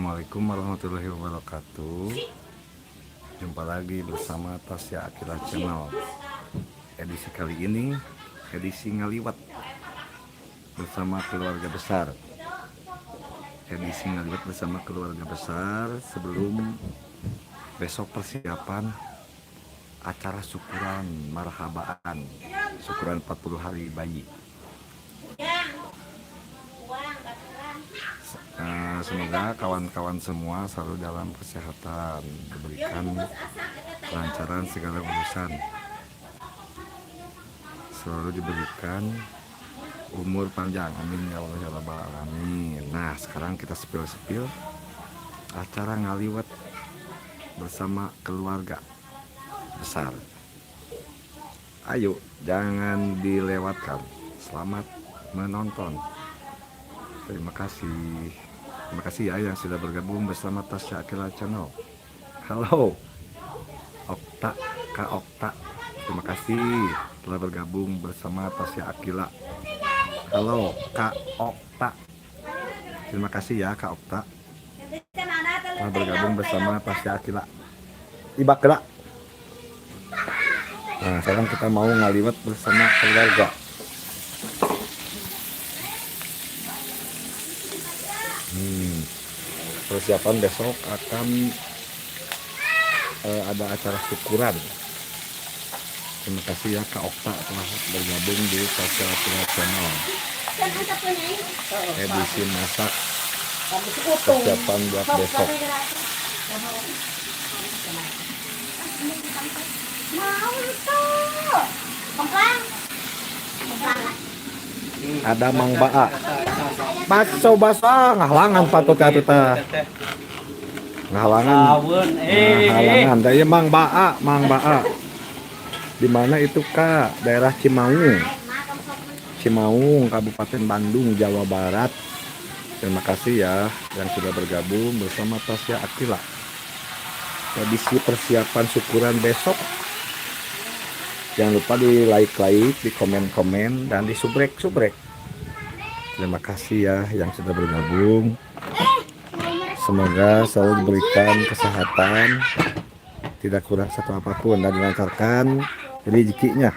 Assalamualaikum warahmatullahi wabarakatuh. Jumpa lagi bersama Tasya Aqilla Channel. Edisi kali ini edisi ngaliwet bersama keluarga besar. Edisi ngaliwet bersama keluarga besar sebelum besok persiapan acara syukuran marhabaan, syukuran 40 hari bayi. Semoga kawan-kawan semua selalu dalam kesehatan, diberikan kelancaran segala urusan, selalu diberikan umur panjang. Amin ya Allah ya Rabbal alamin. Nah, sekarang kita spill-spill acara ngaliwet bersama keluarga besar. Ayo, jangan dilewatkan. Selamat menonton. Terima kasih. Terima kasih ya yang sudah bergabung bersama Tasya Aqilla Channel. Halo, Okta, Kak Okta. Terima kasih telah bergabung bersama Tasya Aqilla. Halo, Kak Okta. Terima kasih ya, Kak Okta, telah bergabung bersama Tasya Aqilla. Ibak gerak. Nah, sekarang kita mau ngaliwet bersama keluarga. Persiapan besok akan ada acara syukuran. Terima kasih ya, Kak Okta, telah bergabung di Tasya Aqilla Channel. Edisi masak persiapan buat besok. Ada Mang Baa. Baso baso ngahalangan patut atuh teh. Ngahalangan. Ngahalangan. Da ieu Mang Baa, Mang Baa. Di mana itu, Kak? Daerah Cimaung. Cimaung, Kabupaten Bandung, Jawa Barat. Terima kasih ya yang sudah bergabung bersama Tasya Aqilla. Edisi persiapan syukuran besok. Jangan lupa di like-like, di komen-komen, dan di subrek-subrek. Terima kasih ya yang sudah bergabung. Semoga selalu diberikan kesehatan, tidak kurang satu apapun, dan dilancarkan rezekinya.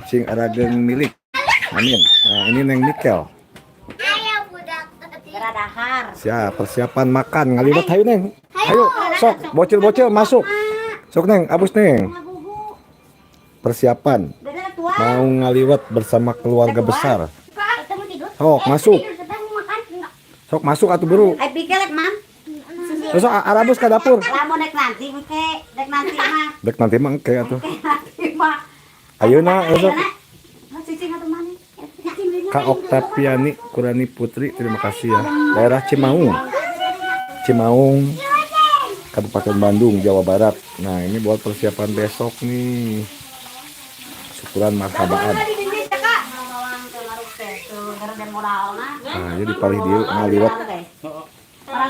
Sing arageng milik. Amin. Nah, ini Neng Mikel. Siap, persiapan makan. Ngaliwet hayu, Neng. Ayo, sok, bocil-bocil masuk. Sok, Neng, abus, Neng. Persiapan mau ngaliwet bersama keluarga besar. Sok masuk. Sok masuk atuh, buru. Terus arabus ke dapur. Lamun dek nanti engke, dek nanti mah. Dek nanti mah engke atuh. Nanti mah. Ayeuna sok. Cicing atuh maneh. Kak Oktaviani Kurani Putri, terima kasih ya. Daerah Cimaung. Cimaung, Kabupaten Bandung, Jawa Barat. Nah, ini buat persiapan besok nih. Syukuran marhabaan. Nah, ini di palih dieu ngaliwet.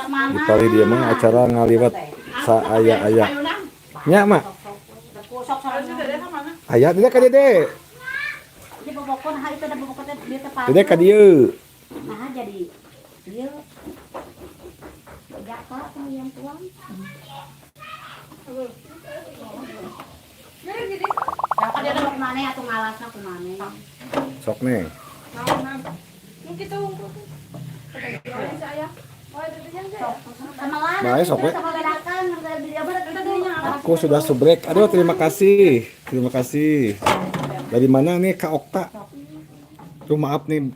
Di palih dieu mah acara ngaliwet saaya-aya. Nya, Mak. Aya dede ka dede. Dede ka dieu. Nah, jadi ieu jaka yang tuang. Sok nih. Baik, sok we. Aku sudah subrek. Aduh, terima kasih. Terima kasih. Dari mana nih, Kak Okta? Tuh, maaf nih.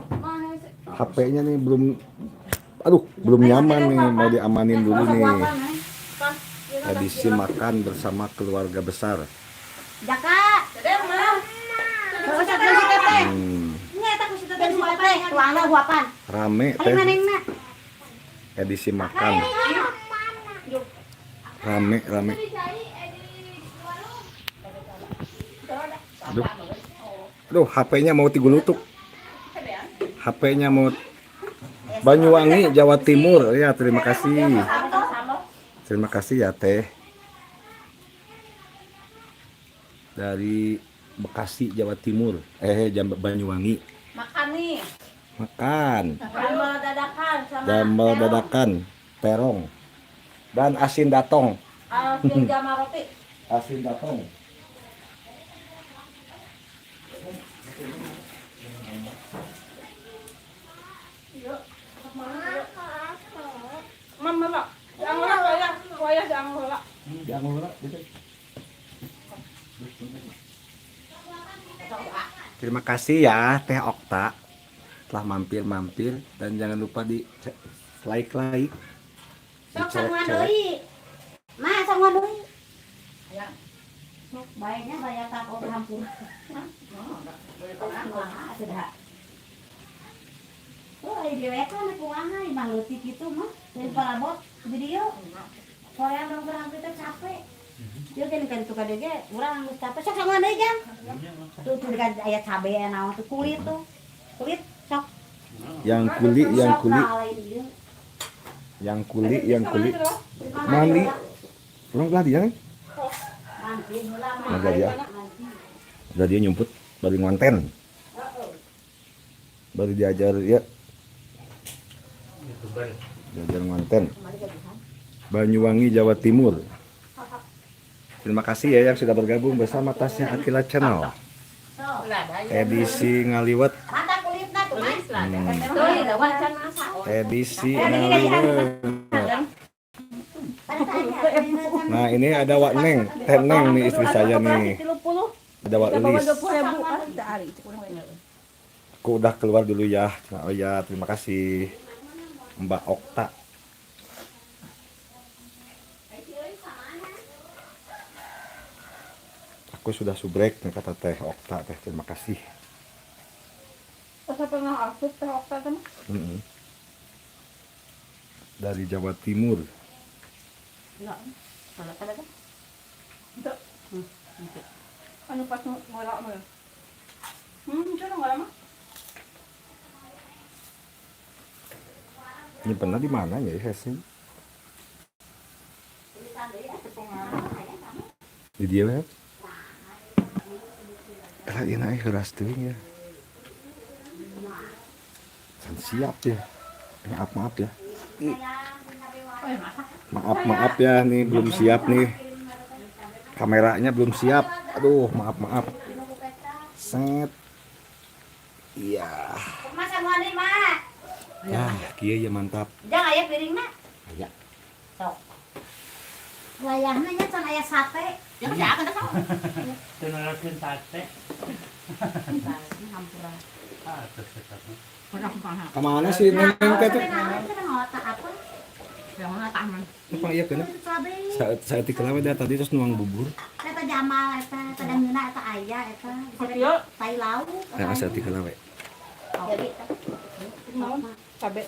HP-nya nih belum, aduh, belum nyaman nih, mau diamanin dulu nih. Edisi makan bersama keluarga besar. Jaka. Rame teh. Edisi makan. Rame rame. Aduh. Aduh, HP-nya mau tigulutuk. HP-nya mau Banyuwangi, Jawa Timur. Ya, terima kasih. Terima kasih ya, Teh. Dari Bekasi, Jawa Timur. Banyuwangi. Makan nih. Makan. Sambal dadakan sama Sambal dadakan. Terong. Dan asin datong. Asin jama roti. Asin datong. Mama lah. Jangan lah wayah, wayah jangan lah. Jangan lah, gitu. Terima kasih ya Teh Okta telah mampir-mampir dan jangan lupa di like-like. Sok sanguan deui. Ma, sanguan deui. Ya. Baiknya bayar tak hampura. Kumaha sudah. Oh, ai dewek kan kumaha imah leutik kitu mah. Dari parabot video. Soalnya dong berhampir teh capek. Dia kan kan tukar dia ge, urang geus capek. Sok sanguan deui, Jang. Tuh tuh kan aya cabe naon tuh kulit tuh. Kulit sok. Yang kuli, yang Sok kuli, lah, lain ieu. yang kuli, yang kuli. Mandi. Orang belah dia kan? Mandi heula mah. Belah dia. Udah dia nyumput baru ngonten. Baru diajar ya. Diajar ngonten. Banyuwangi, Jawa Timur. Terima kasih ya yang sudah bergabung bersama Tasya Aqilla Channel. Edisi Ngaliwet. Mata kulitna tuh, Mas. Edisi Ngaliwet. Nah, ini ada Wak Neng, Teh Neng nih istri saya nih. Ada Wak Elis. Aku udah keluar dulu ya. Nah, oh ya, terima kasih Mbak Okta. Aku sudah subrek nih kata Teh Okta teh, terima kasih. Masa pernah aktif Teh Okta teh? Dari Jawa Timur. Enggak. Kalau ada kan? Itu. Anu pas ngolak mah. Cara ngolak mah. Ini pernah di mana ya Hesin? Di dia ya? Kalau ini naik keras teuing ya. San siap ya. Maaf maaf ya. Maaf maaf ya nih belum siap nih. Kameranya belum siap. Aduh, maaf maaf. Set. Iya. Mas sanguan deui, Mak. Ya, kieu ya mantap. Jang aya piringna? Aya. Sok. Wayahna nya can aya sate. Ya kan akan sok. Tenarakeun sate. Hampura. Ah, terus tetap. Kemana sih Neng teh tuh? Apa iya kena? Saat saat dikelawe dah tadi terus nuang bubur. Eta jamal eta, eta dangeuna eta aya eta. Tai lauk. Nah, saat dikelawe. Jadi Cabe.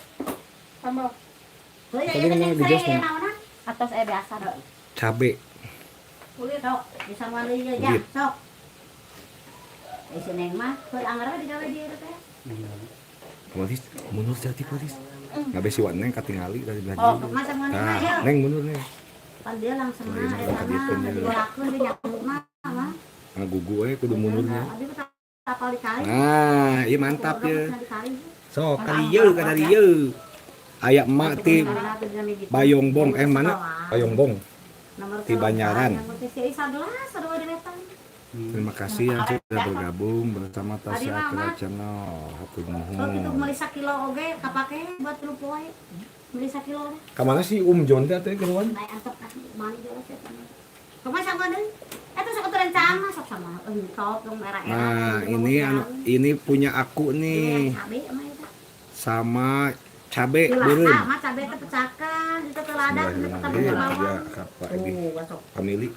Sambal. Tadi ngomong di jos nih. Atos biasa dong. Cabe. Kulit sok, bisa mali ya, sok. Si Neng mah, kulit anggar digawe di ieu teh. Polis, mundur jadi polis. Nggak besi wan Neng katingali dari belah Oh, dieu. masa mana Nah, ya? Neng mundur Neng. Pan dia langsung Oh, mah iya, eta mah kagetkeun dia. digolakeun di nyamuk mah mah. Ngagugu we kudu mundurnya. Abi mah tapal dikali. Nah, iya mantap ya. Sok kali yeuh kada dieu. Aya emak ti Bayongbong mana? Bayongbong. Ti Banyaran. Terima kasih yang sudah bergabung bersama Tasya Aqilla Channel. Hatur Kalau gitu nuhun. meuli sakilo oge kapake buat tilu poe. Meuli sakilo. Kamana sih John teh teh keluar? Naik antep kan mani jelas ya. Kumaha sama deui? Eta sok aturan sama sok sama entop dong era-era. Nah, ini anu ini punya aku nih Cabe mah eta. sama cabe beureum. Sama cabe teh pecakan, itu teh lada, itu teh Bismillahirrahmanirrahim. bawang. Ya, Kak Edi. Tuh, sok. Family.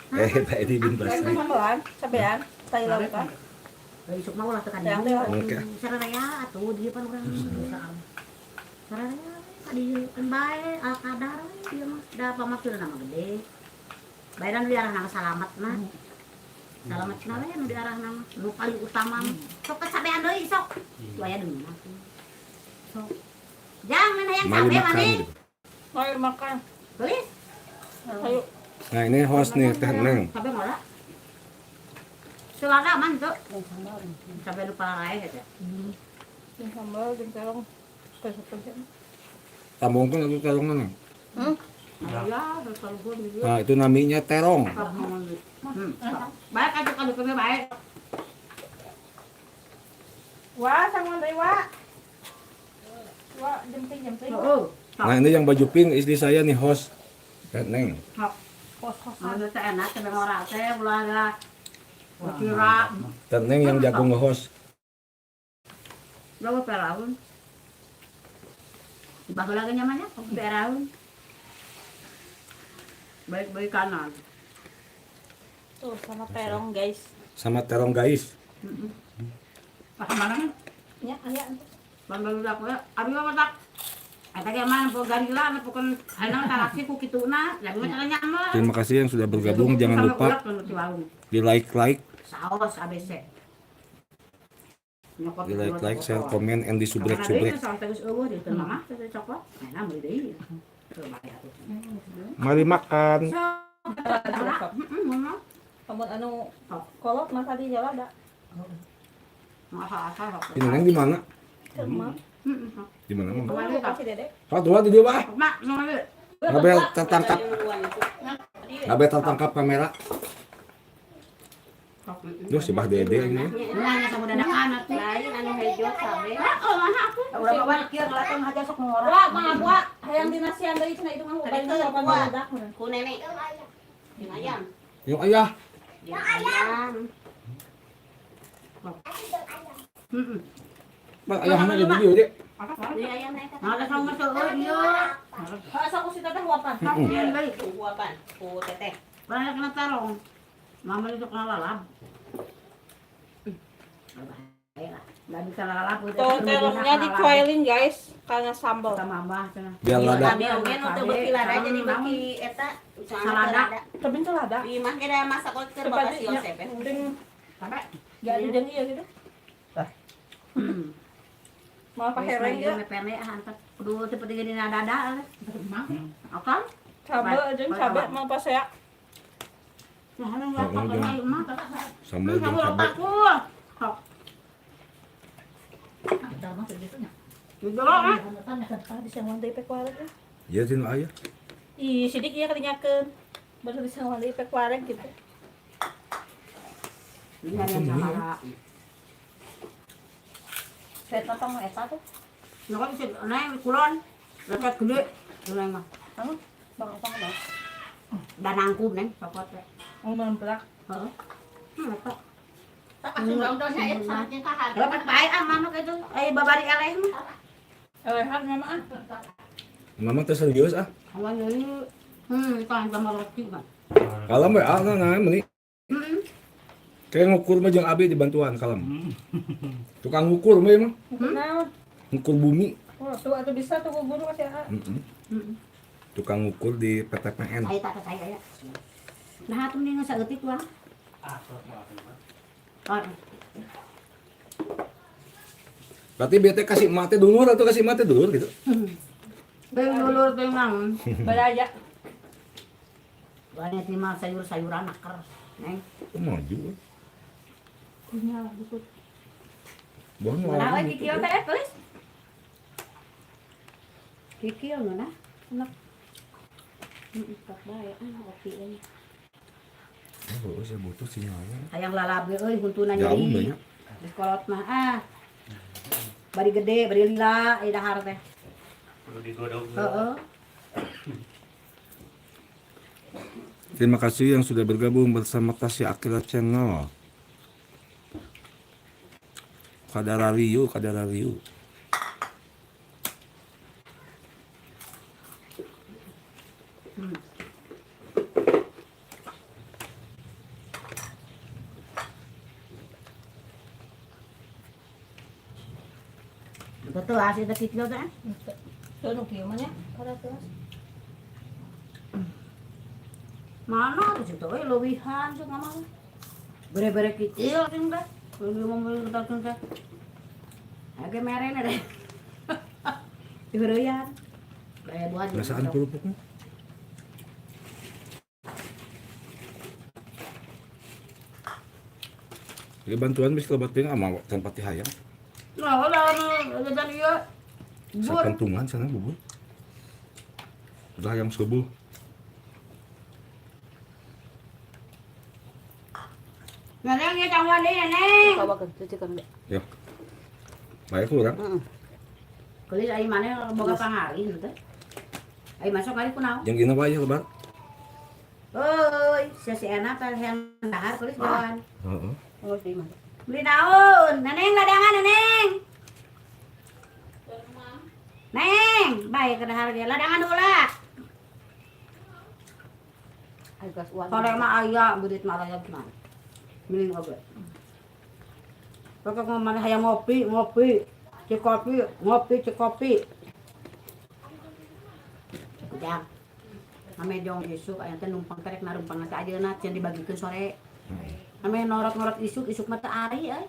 Pak Edi bin Basri. Sambalan, cabean, tai lauk kan. Isuk mah ulah tekan Yang dieu. Oke. Sararea atuh di depan urang. Sararea ka dieu kan bae al kadar we ieu mah. Da pamaksudna mah gede. Bayaran nu diarahna mah salamet mah. Salamet na we nu diarahna mah. Nu paling utama mah. Sok kacabean deui sok. Tuh aya deui mah. Sok. Jangan hayang Mari cabe makan maneh. gitu. Mari makan. Gelis. Ayo. Nah, ini host nih Teh Neng. Cabe ngolah. Selada man tuh. Cabe nu pararaeh eta. Jeung sambal, jeung terong. Kesepet. Tambongkeun atuh terongna Neng. Ya, terus gitu. Nah, itu namanya terong. Baik aja kalau kena baik. Wah, sama deui, Wak. Wak, jemping-jemping. Heeh. Nah, ini yang baju pink istri saya nih host. Neng. Kos-kosan. Anu teh enak teh ora teh ulah lah. Kira Dan Neng yang jago nge-host. berapa peraun? Baheula ge nyamannya peraun. Baik-baik kanan. Tuh, sama terong, guys. Sama terong guys. Pas mana kan? Nya, aya. Bang baru aku ya, abi mah matak. Eta ge mah po garila mah pokon ayeuna mah talaksi ku kituna, lagi mah cara nyaman. Terima kasih yang sudah bergabung. Jangan lupa di like-like, Saos ABC. di like-like, share, komen, and di subrek-subrek. Mari makan. Kamu anu kolot mah tadi jalan ada. Ini Neng di mana? Emang. Di mana, Mang? Kemana kasih Dede? Pak tua di dia, Pak. Ngabel tertangkap. Ngabel tertangkap kamera. Duh, si Bah Dede ini. Lain anu hejo sabe. Wah, mah buat hayang dinasian deui cenah itu mah bari sopan badak. Ku nenek. Jeung ayam. Yung ayah. Jeung ayam. Pak, ayahnya jadi dia, Dek. Jeung ayam naik. Ada sama seueur ieu. Asa ku si teteh huapan. Ku huapan, ku teteh. Banyak kena tarong. Mama itu kena lalap. Nggak bisa lalap. Tuh, terongnya dikuailin guys karena sambal. Sama mama cenah. Biar lada. Abi oge nu teu beuki lada jadi beuki eta Salada. Tapi itu lada. Di imah ge da masak keur bapak si Yosep. Jeung Sampai. gak ada jeung ieu gitu. Mau apa hereng ya? Mepene hantar kudu seperti gini dada. Apa? Cabe jeung cabe mau apa saya? Nah, anu lapak kana mah. Sambal jeung cabe. Ah, bisa ngomong deui pek wareg. Iya, sih ayah. Ih, sidik ieu katinyakeun. Baru bisa ngomong deui pek wareg gitu. Saya tentang eta tuh. Nah, kan bisa naik kulon, lekat gede, neng mah. Anu, bang apa bang? Dan nangkum neng, copot teh. Oh, memplak. Heeh. Apa? Nya eta Lepat bae ah manuk itu, eh babari eleh mah. Elehan mama ah. Mama teh serius ah. Awan deui. Kan sama roti mah. Kalem we ah, nah, meni. Kayak ngukur mah jeung abi dibantuan kalem. Tukang ngukur mah emang. Naon? Ngukur bumi. Oh, tuh atau bisa tuh guru kasih ah. Tukang ngukur di PTPN. Saya tak saya ya. Nah, atuh mending saeutik wah. Oh, Berarti bete kasih mate dulur atau kasih mate dulur gitu. Beng dulur beng nang. Balaya. Banyak lima sayur-sayuran naker, neng. Oh, maju. Kunyah busuk. Bohong Nah, orang kikil gitu. teh tulis. Kikil mana? Enak. Heeh, bae ah kopi ini. Oh, saya butuh sinyalnya. Hayang lalap ge euy huntuna Jauh nyeri. banyak. Di kolot mah ah. Bari gede, bari lila, ieu dahar teh. Perlu digodok. Heeh. Terima kasih yang sudah bergabung bersama Tasya Akila Channel. Kadarariu, kadarariu. Betul hasil teh kikil teh. Tuh nu kieu mah nya. Kada terus. Mana tuh situ euy leuwihan sok mama. Bere-bere kikil sing teh. Leuwih mau meuli ketarkeun teh. Age merene deh. Diheureyan. Gaya buat Perasaan kerupuknya. Jadi bantuan bisa lebatin sama tempat hayang. Nah, udah anu jajan ieu. Bubur. Sapentungan sana bubur. Udah yang subuh. Neneng ya cangguan deh neneng. Kawakan cuci kan. Ya. Baik kurang. Kelis ai mana boga pangali teh. Ai masuk kali kunaon? Yang gini wae lebar. Oi, sia si enak teh yang dahar kelis jalan. Heeh. Geus di mana? Beli daun, neneng ladangan neneng. Neng, baik ke dahar dia ladangan heula. Ai gas uang. Sore mah aya beurit mah aya gimana? Mending oge. Pokok ngomong hayang ngopi, ngopi. Cek kopi, ngopi, cek kopi. Ujang. Ame jong isuk aya teh numpang terek narumpang teh ajeuna can dibagikeun sore. Ame norot-norot isuk, isuk mah teu ari euy.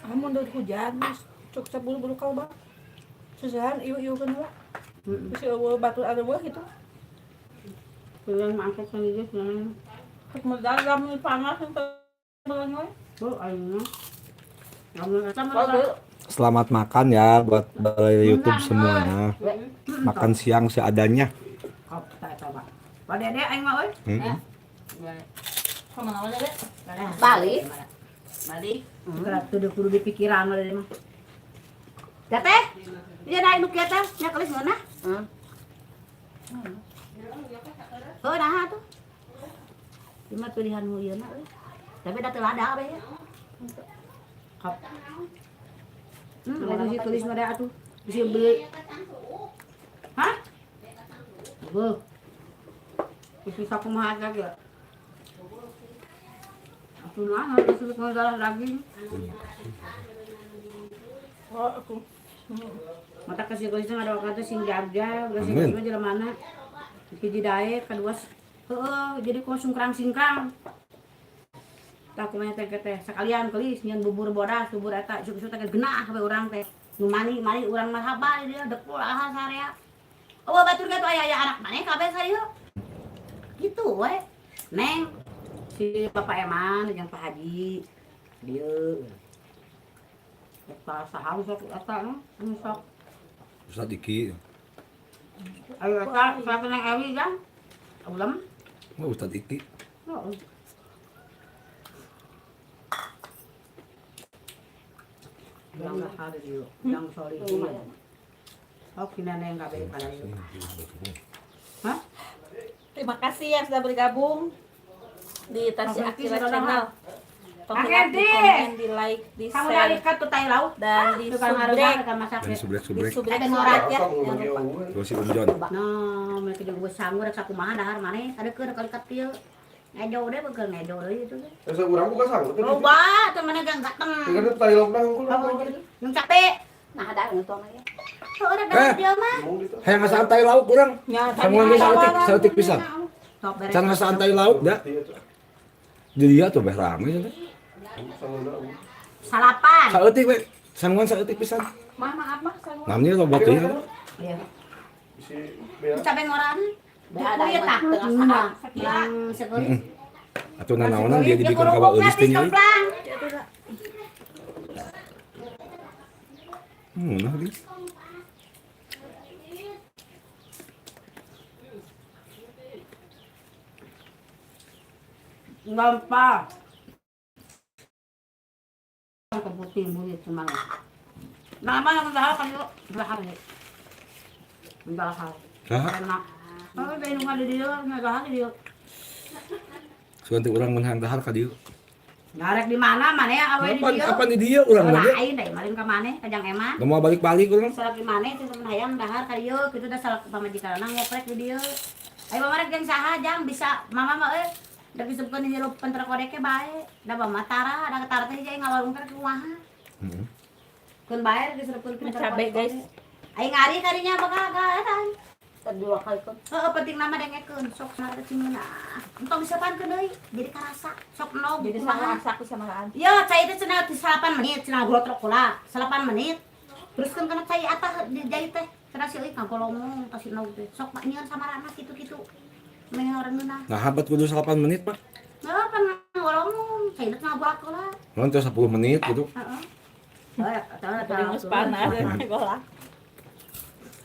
Amun dari hujan, cuk sabulu-bulu kau bang. Susahan iu-iu kan lah. Terus eueuh batu ada eueuh gitu. Kuliah mangke sendiri kuliah. Terus dalam panas sampai belengoy. Oh, ayeuna. Lamun eta mah Selamat makan ya buat balai YouTube semuanya. Makan siang seadanya. Kop tak coba. Pak Dede aing mah euy. Heeh. Kemana aja deh? Balik. Balik. Gerak tuh kudu di pikiran mah Dede mah. Ya teh. Iya naik nu kieu teh, nya kelis ngeunah. Heuh nah tuh. Ieu mah pilihan nu ieu na euy. Tapi da teu lada we ya. Kop. Lain si tulis mah da atuh. Bisa beli. Hah? Beuh. Bisa sakumaha aja ge. Atuh nah, harus ngegalah daging. Oh, aku. Mata kasih kulisnya ada waktu sing jabja, geus Amin. mah jelema mana. Hiji daek kadua heueuh jadi ku sungkrang-singkrang. Tah kumaha teh teh sekalian kelis nyeun bubur bodas, bubur eta isuk-isuk teh genah we urang teh. Nu mani-mani urang marhaba di dieu dekul aha sarea. Eueuh batur ge tuh aya aya anak maneh kabeh saeu. Gitu we. Neng si Bapak Eman jeung Pak Haji dieu. Eta saha sok eta nu sok Ustaz Iki. Ayo eta saya neng Ewi kan. Ulem. Oh, Ustaz Iki. Heeh. Yang dahar dieu, yang solihin. Oh, kina neng kabeh pada ieu. Hah? Terima kasih yang sudah bergabung di Tasya Oke, Akira sudah Channel. Tolong Akhirnya. di komen, di like, di Kamu share, dari tuh tai laut. dan di Tukang subrek, harga ka masak. Dan subrek-subrek. di subrek Ada surat ya. Langsung Jangan lupa. Terus si Om John. Nah, mereka juga gue sanggup rek sakumaha dahar maneh, sadekeun kali kieu. Ngejo deh bekel ngejo deui itu teh. Terus urang buka sanggup. Loba teh maneh gak gateng. Tinggal itu tai lauk unggul. Yang capek. Nah, ada yang tuang aja. Heuh rek dahar Eh. dia mah. Hayang ngasaan tai lauk kurang. Ya, Sanguan ge saeutik, saeutik pisan. Top beres. Can ngasaan tai lauk da. Jadi dia tuh beh rame cenah. Salapan. Saeutik we. Sanguan saeutik pisan. Mah, maaf mah, saya Namanya loba teuing. Iya. Si bea. Capek ngoran. Ada Iya yang tah. tengah saat. Yang sekali. Atuh nanaonan dia dibikin ka eulis teh nyai. Nah dia. Gampang. Keputing bunyi cuma. Nama yang dahar kan yuk, dahar ya. Dahar. Saha? Enak. Oh, dari nunggu di dia, nggak dahar di dia. Sugan teh urang mun hayang dahar ka dieu. Ngarek di mana mana ya awe di Kapan dia. kapan di dieu urang mah ge? Lain deh, malin ke mana, kajang eman. Da moal balik-balik urang. Salah di mana itu temen hayang dahar ka dieu, kitu dah salah pamajikanna ngoprek di dieu. Ayo mama rek jeung saha jang bisa mama mah euy. Da disebutkeun hirup pentra kodeke bae. Da mama tara, da tara teh jai ngawalung teh kumaha. Heeh. Keun bae disebutkeun pinter Cabe, kodek. guys. Aing ngari karinya bakal ka eta. Dua kali kan. Heeh, penting nama dengekeun sok sana teh cenah. Entong disepankeun deui, jadi karasa. Sok nog Jadi kumaha. sama aku sama kaan. Ya, cai itu cenah di 8 menit, cenah gotrok kula, 8 menit. Terus kan kena cai atah di jai teh, cenah si euy ngagolongong tas si nog teh. Sok mak nyieun samarana kitu-kitu. Meh orang ngeunah. Nah, habat kudu 8 menit, Pak. Nah, pan ngagolongong, cai teh ngagolak kula. Mun teh 10 menit gitu. Heeh. Heeh, Tadi mus panas, golak.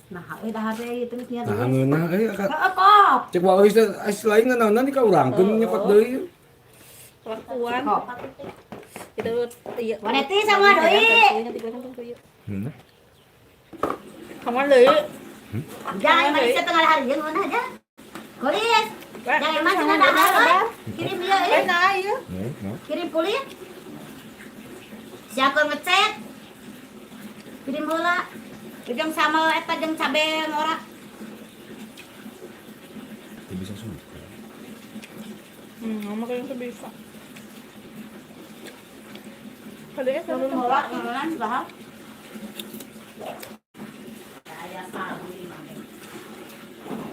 Nah, euy dahar teh ieu teh geus Nah, ngeunah euy ka. Heeh, kop. Cek wae teh lain naonan di ka urangkeun nyokot deui. Kelakuan. Kop. Itu iya. Waneti sama deui. Hmm. Kamu deui. Jangan manusia tengah hari jeung ngeunah aja. Kulit. Jangan emang cenah dahar euy. Kirim dia euy. Nah, iya. Kirim kulit. Siapa ngecek? Kirim heula. Jeung sama eta jeung cabe ngora. Teu bisa suka. Mama kayaknya tuh bisa. Ada ya, Turun heula ngeunan bahal. Aya sagu mah.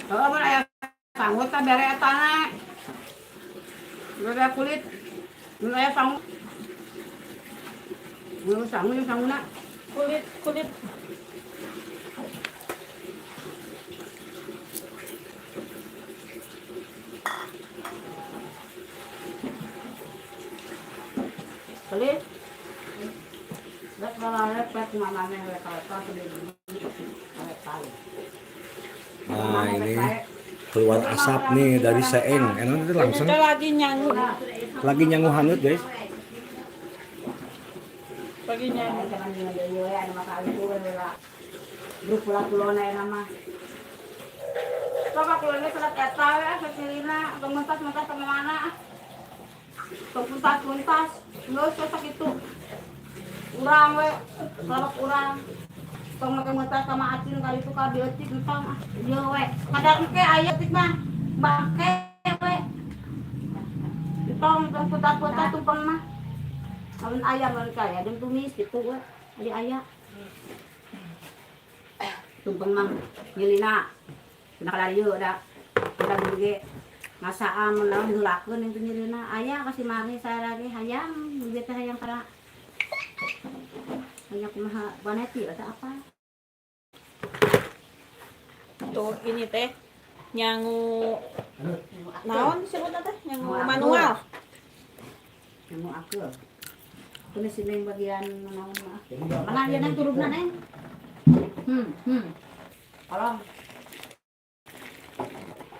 Heeh, mun aya sangu teh bere etana. Bere kulit. Mun aya sangu. Mun sangu jeung sanguna. Kulit, kulit. Kulit. Rek malah rek mamane rek kalau tahu. Nah, ini keluar asap nih dari seeng. Enak itu langsung Kita lagi nyangu. lagi nyangu hanut, guys. Lagi nyangu. Grup pula-pulona ya nama. Coba kulonnya selat eta we kecilina, tong mentas-mentas sama mana. Tong puntas-puntas, geus we sakitu. Urang we, salak urang. Tong make mentas sama acin kali itu ka beutik entang ah. Ieu we. Padahal engke aya tik mah. Bangke we. Tong tong puntas-puntas tumpeng mah. Lamun ayam lamun kaya jeung tumis gitu we. Ari aya. Tumpeng mah nyilina. Cenah kalarieu da. Kita ge Ngasaan mun naon diheulakeun itu nyilina. Aya kasih mari saya lagi hayang, bieu teh hayang kana. Hayang kumaha baneti atau apa? Tuh ini teh nyangu naon disebutna teh? Nyangu manual. Nyangu akeul. Kunis ini bagian naon mah. Mana ieu neng turubna neng? Tolong.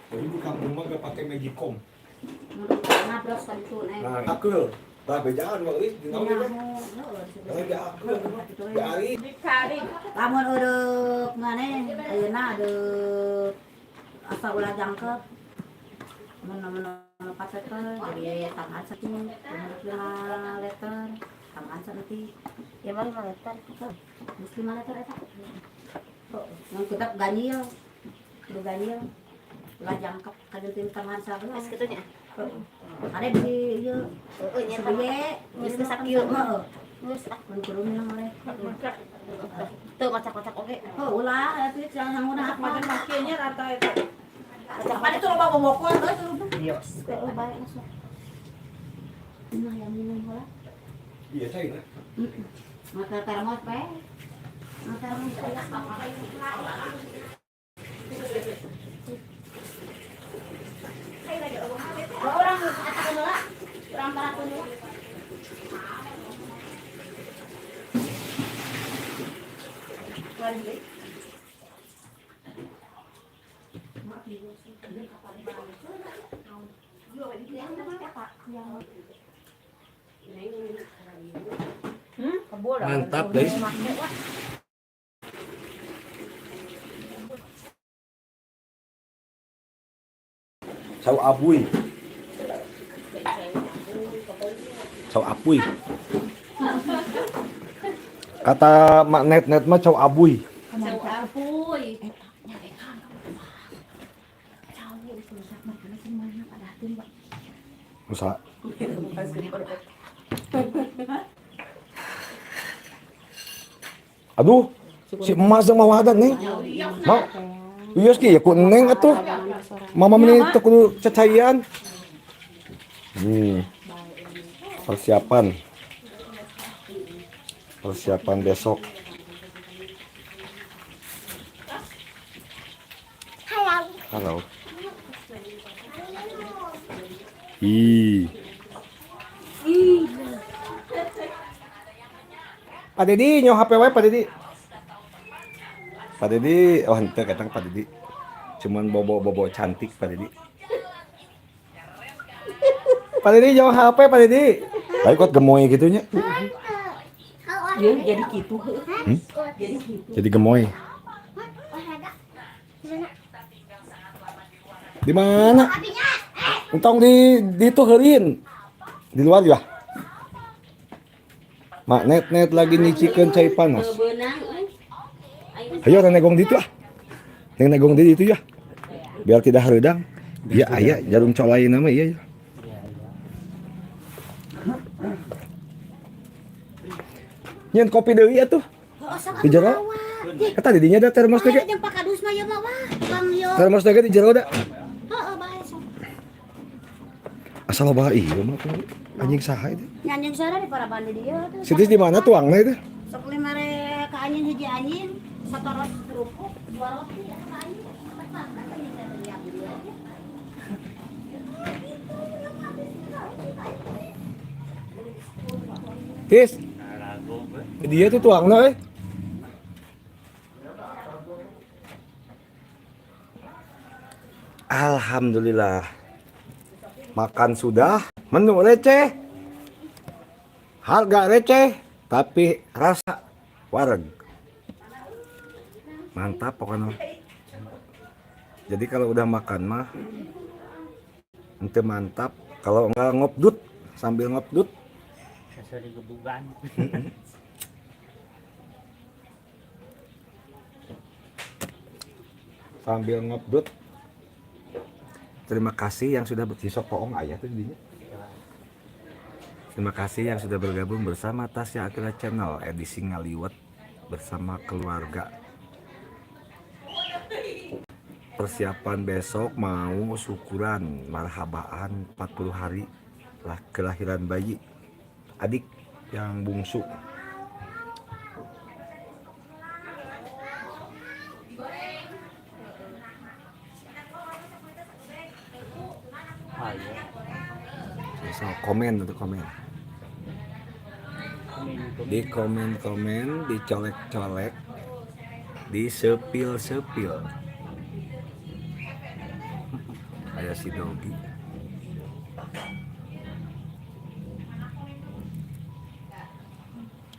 Jadi di kampung mah gak pakai magicom. Ngabros kan itu neng. Nah, akeul. Tah bejaan mah euy di naon teh? Nyangu, Nah, di akeul di ari. Dikari. Lamun eureuk ngane ayeuna adeup asa ulah jangkep. Mun mun 4 liter jadi ya tambahan satu, mun 5 liter tambahan satu. Ya mah 5 liter. Geus 5 liter eta. Mun tetep ganjil. Kudu ganjil. Ulah jangkep kajentin tambahan 11. Geus kitu nya. Ada di ieu Heeh nya sebiye Geus geus sakieu. Heeh. Geus ah. Mun kudu minang oleh. Teu macak-macak oge. Oh, ulah atuh jangan sanguna apa. Macam makinya rata eta. Apa itu loba bobokoan euy turubna. Dios. Heeh, bae langsung. Nah, yang minum heula. Iya, cai lah. Maka termos bae. Maka termos aya. Orang eta heula. Urang parakeun heula. Mantap, guys. Sau abuy. Sau apuy. Kata mak net-net mah cau abuy. Cau apuy. Usaha. Aduh, si emas yang mau ada neng. Mau. Iya sih, ya ku neng atuh. Mama meni teu kudu cacaian. Persiapan. Persiapan besok. Halo. Ih. Pak Dedi, nyawa HP wae Pak Dedi. Pak Didi, oh henteu ketang Pak Didi. Cuman bobo-bobo cantik Pak Didi. Pak Didi jauh HP Pak Didi. Tapi kok gemoy gitu nya. Ya, jadi gitu. Hmm? Jadi gitu. Jadi gemoy. Di mana? Entong di itu heurin. Di luar ya. Mak net net lagi nyicikeun cai panas. Beunang euy. Ayo negong di itu ah. Neng negong di itu ya. Biar tidak hareudang. Ya aya jarum colai nama iya ya. Nyen kopi deui atuh. Di jero. Eta di dinya da termos teh ge. Jeung pakadus mah ieu mah wah, tukang ieu. Termos teh ge di jero da. Heeh, bae sok. Asal loba ieu mah tuh. Anjing saha itu? Nyanjing sare di para bandi dieu tuh. Sitis di mana tuangna itu? Sok lima re ka anjing hiji anjing, satu roti kerupuk, dua roti ya ka anjing. Tis, Ragu we. dia tuh tuangna euy. Alhamdulillah. Makan sudah, menu receh. Harga receh, tapi rasa wareg. Mantap pokoknya. Jadi kalau udah makan mah ente mantap. Kalau enggak ngopdut, sambil ngopdut. Asa digebugan. Sambil ngopdut. Terima kasih yang sudah bersisok poong ayah tuh jadinya. Terima kasih yang sudah bergabung bersama Tasya Aqilla Channel edisi ngaliwet bersama keluarga. Persiapan besok mau syukuran marhabaan 40 hari lah kelahiran bayi adik yang bungsu. Aya. So, komen untuk komen. Komen komen. Di komen-komen, dicolek-colek, disepil-sepil. Kayak si Dogi.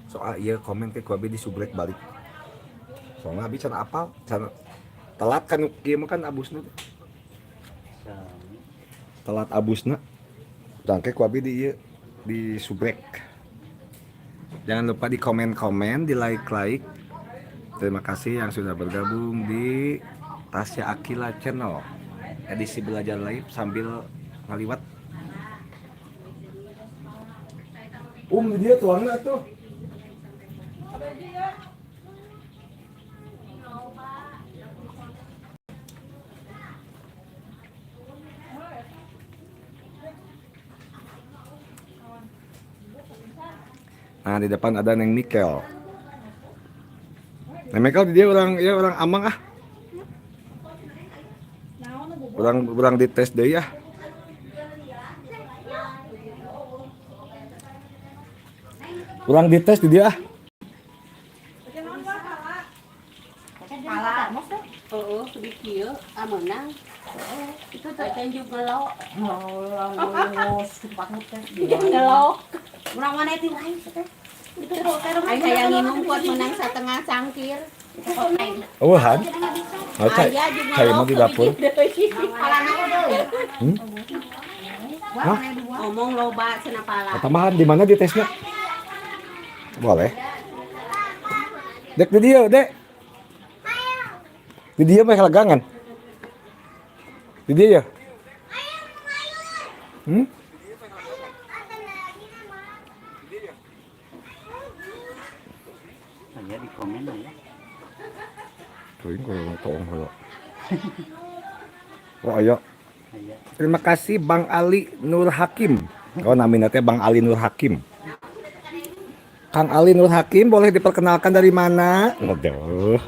Soal iya komen ke ku abi disubrek balik. Soalnya abi can apal, can telat kan ieu mah kan abusna. Sami. Telat abusna. Tangke ku abi di ieu disubrek. Jangan lupa di komen-komen, di like-like. Terima kasih yang sudah bergabung di Tasya Aqilla Channel. Edisi belajar live sambil ngaliwat. Dia tuangna tuh. Nah, di depan ada Neng Mikel. Neng Mikel dia orang ya orang Amang ah. Orang orang dites deui ah. Urang dites di dia ah. Pala. Heeh, sedikit ah meunang. Itu tuh tunjuk ngelok. Ngelok. Urang mana itu lain teh. Itu kok Aing hayang nginum kuat menang setengah cangkir. Oh, han. Oh, cai. Aya jeung Cai mah di dapur. Palana deui. Hmm? Hah? Ngomong loba cenah pala. Tambahan di mana di tesnya? Boleh. Dek di dia, Dek. Di dia mah legangan. Di dia ya? Hmm? Aya di komen aya. Tuh, kalau tolong kalau. Oh, ayo. Aya. Terima kasih Bang Ali Nur Hakim. Oh, namanya teh Bang Ali Nur Hakim. Kang Ali Nur Hakim boleh diperkenalkan dari mana? Aduh.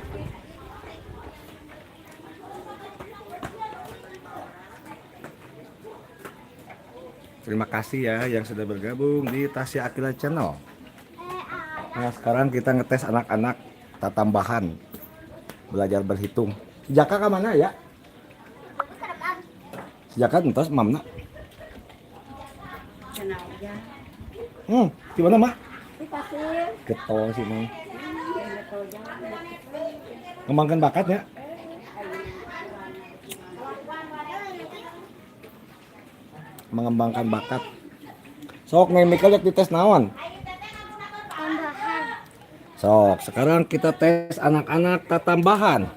Terima kasih ya yang sudah bergabung di Tasya Aqilla Channel. Nah, sekarang kita ngetes anak-anak tambahan. Belajar berhitung. Si Jaka ka mana ya? Si Jaka entos mamna. Cenah aja. Di mana mah? Di pasir. Getol sih mang. Ngembangkan bakatnya. Mengembangkan bakat. Sok Neng Mika lihat dites naon? Tambahan. Sok, sekarang kita tes anak-anak tatambahan.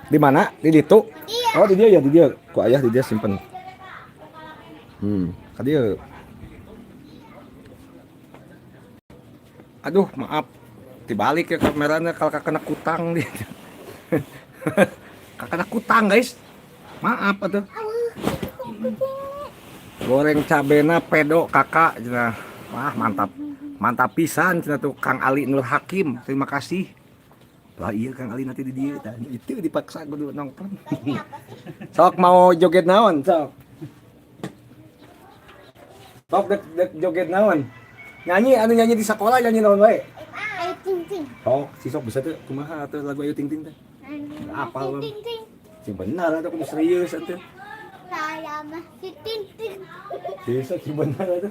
Di mana? Di ditu? Iya. Oh, di dia ya, di dia. Ku ayah di dia simpen. Ka dieu. Aduh, maaf. Dibalik ya kameranya kalau kena kutang dia. Kena kutang, guys. Maaf atuh. Goreng cabena pedo kakak cenah. Wah, mantap. Mantap pisan cenah tuh Kang Ali Nur Hakim. Terima kasih. Lah iya Kang Ali nanti di dieu tah. Itu dipaksa kudu nongkrong. Sok mau joget naon, sok. Sok dek dek joget naon. Nyanyi anu nyanyi di sekolah nyanyi naon wae. Ayo ting ting. Sok, si sok bisa tuh kumaha atuh lagu Ayu Ting Ting teh. Apal, Bang. Ting ting. Sing benar atuh kudu serius atuh. Saya masih ting ting. Si sok sing benar atuh.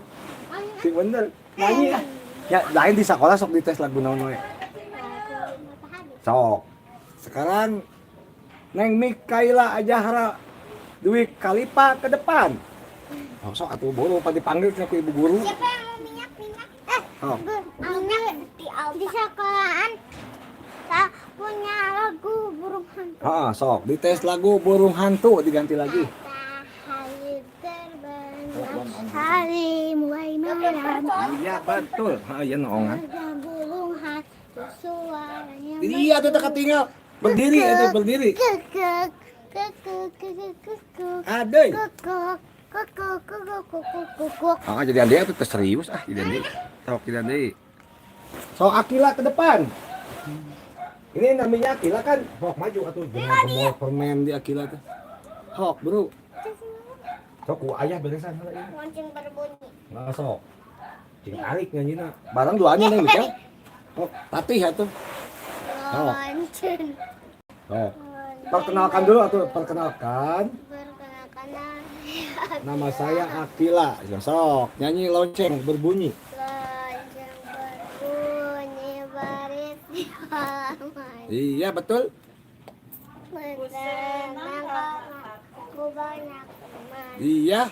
Sing bener. Nyanyi ah. Ya, lain di sekolah sok dites lagu naon wae. Sok. Sekarang Neng Mikaela Ajahra Dwi Kalipa ke depan. Oh, sok atuh buru pan dipanggil cenah ku ibu guru. Siapa yang mau minyak minyak? Eh, Oh. minyak di sekolahan tak punya lagu burung hantu. Ah, sok dites lagu burung hantu diganti lagi. Matahari terbenam, hari mulai malam. Iya betul. Ha iya noongan. Ada burung hantu suaranya. Iya tuh teu katinggal. Berdiri itu berdiri. Kekek, kekek, kekek, kekek. Adeuy. Kekek, kekek, kekek, kekek, kekek. Ah, jadi ande atuh teh serius ah jadi ande. Sok jadi ande. Sok Akila ke depan. Ini namanya Akila kan. Hok maju atuh jangan gemol permen di Akila tuh. Hok, Bro. Sok ku ayah beresan heula ieu. Lonceng berbunyi. Nah, sok. Cing tarik nyanyina. Barang duanya nih Mikel. Hok, tatih atuh. Oh. Lonceng. Sok. Perkenalkan dulu atuh, perkenalkan. Perkenalkan Nama saya Akila. Sok, nyanyi lonceng berbunyi. lonceng berbunyi baris di halaman. Iya, betul. Menyenangkan aku banyak teman. Iya.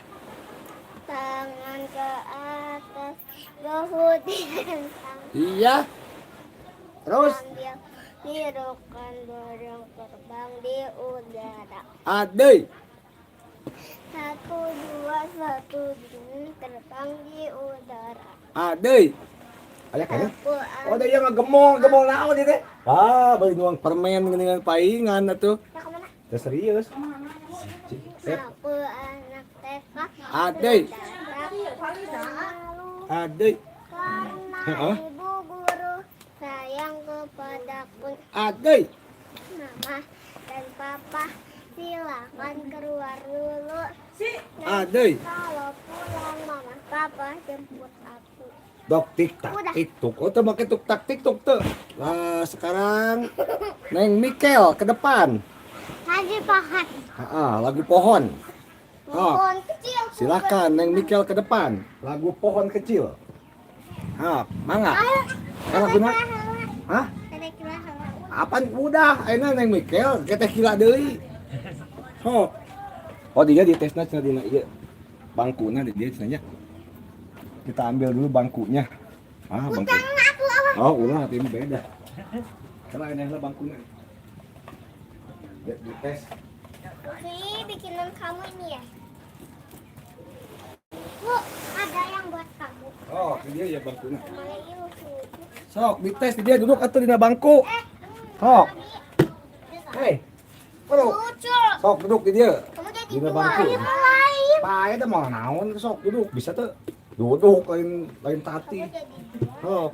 Tangan ke atas, bahu dihentang. Iya. Terus Sambil nirukan burung terbang di udara. adeuy. Satu dua satu dua terbang di udara. Adeuy. Aya kayaknya. Aku Oh, da ieu ngagemong, gemong naon ieu teh? Ah, bari nuang permen geuningan paingan atuh. Ya, kemana? Teh serius. Sip. Aku anak TK. Adeuy. Tidak malu Adeuy. karena Heeh. ibu guru sayang kepadaku. Adeuy. Mama dan papa silakan keluar dulu. Adeuy. Kalau pulang mama papa jemput aku. Dok tik tak Udah. tik tuk. Oh, teu make tuk tak tik tuk teu. Lah, sekarang Neng Mikel ke depan. Lagi pohon. Heeh, lagu pohon. Oh. Pohon kecil. Silakan Neng Mikel ke depan. Lagu pohon kecil. Ha, mangga. Ah, laguna? Hah? Apaan udah? Ayeuna Neng Mikel kita kila deui. Sok. Oh, dia di tesna cenah dina ieu. Bangkuna di dia cenah nya. Kita ambil dulu bangkunya. Ah, bangku. Oh, ulah ini beda. Karena ini lah bangkunya. Lihat di tes. Ini bikinan kamu ini ya? Bu, ada yang buat kamu. Oh, ini dia ya bangkunya. Mana ini lucu. Sok, dites di dia duduk atuh dina bangku. Sok. Hei. Bro. Lucu. Sok duduk di dia. Kamu jadi Dina tua. bangku. Ayo lain. Pae teh mau naon sok duduk bisa tuh. Duduk lain lain tati. Kamu jadi tua. Sok.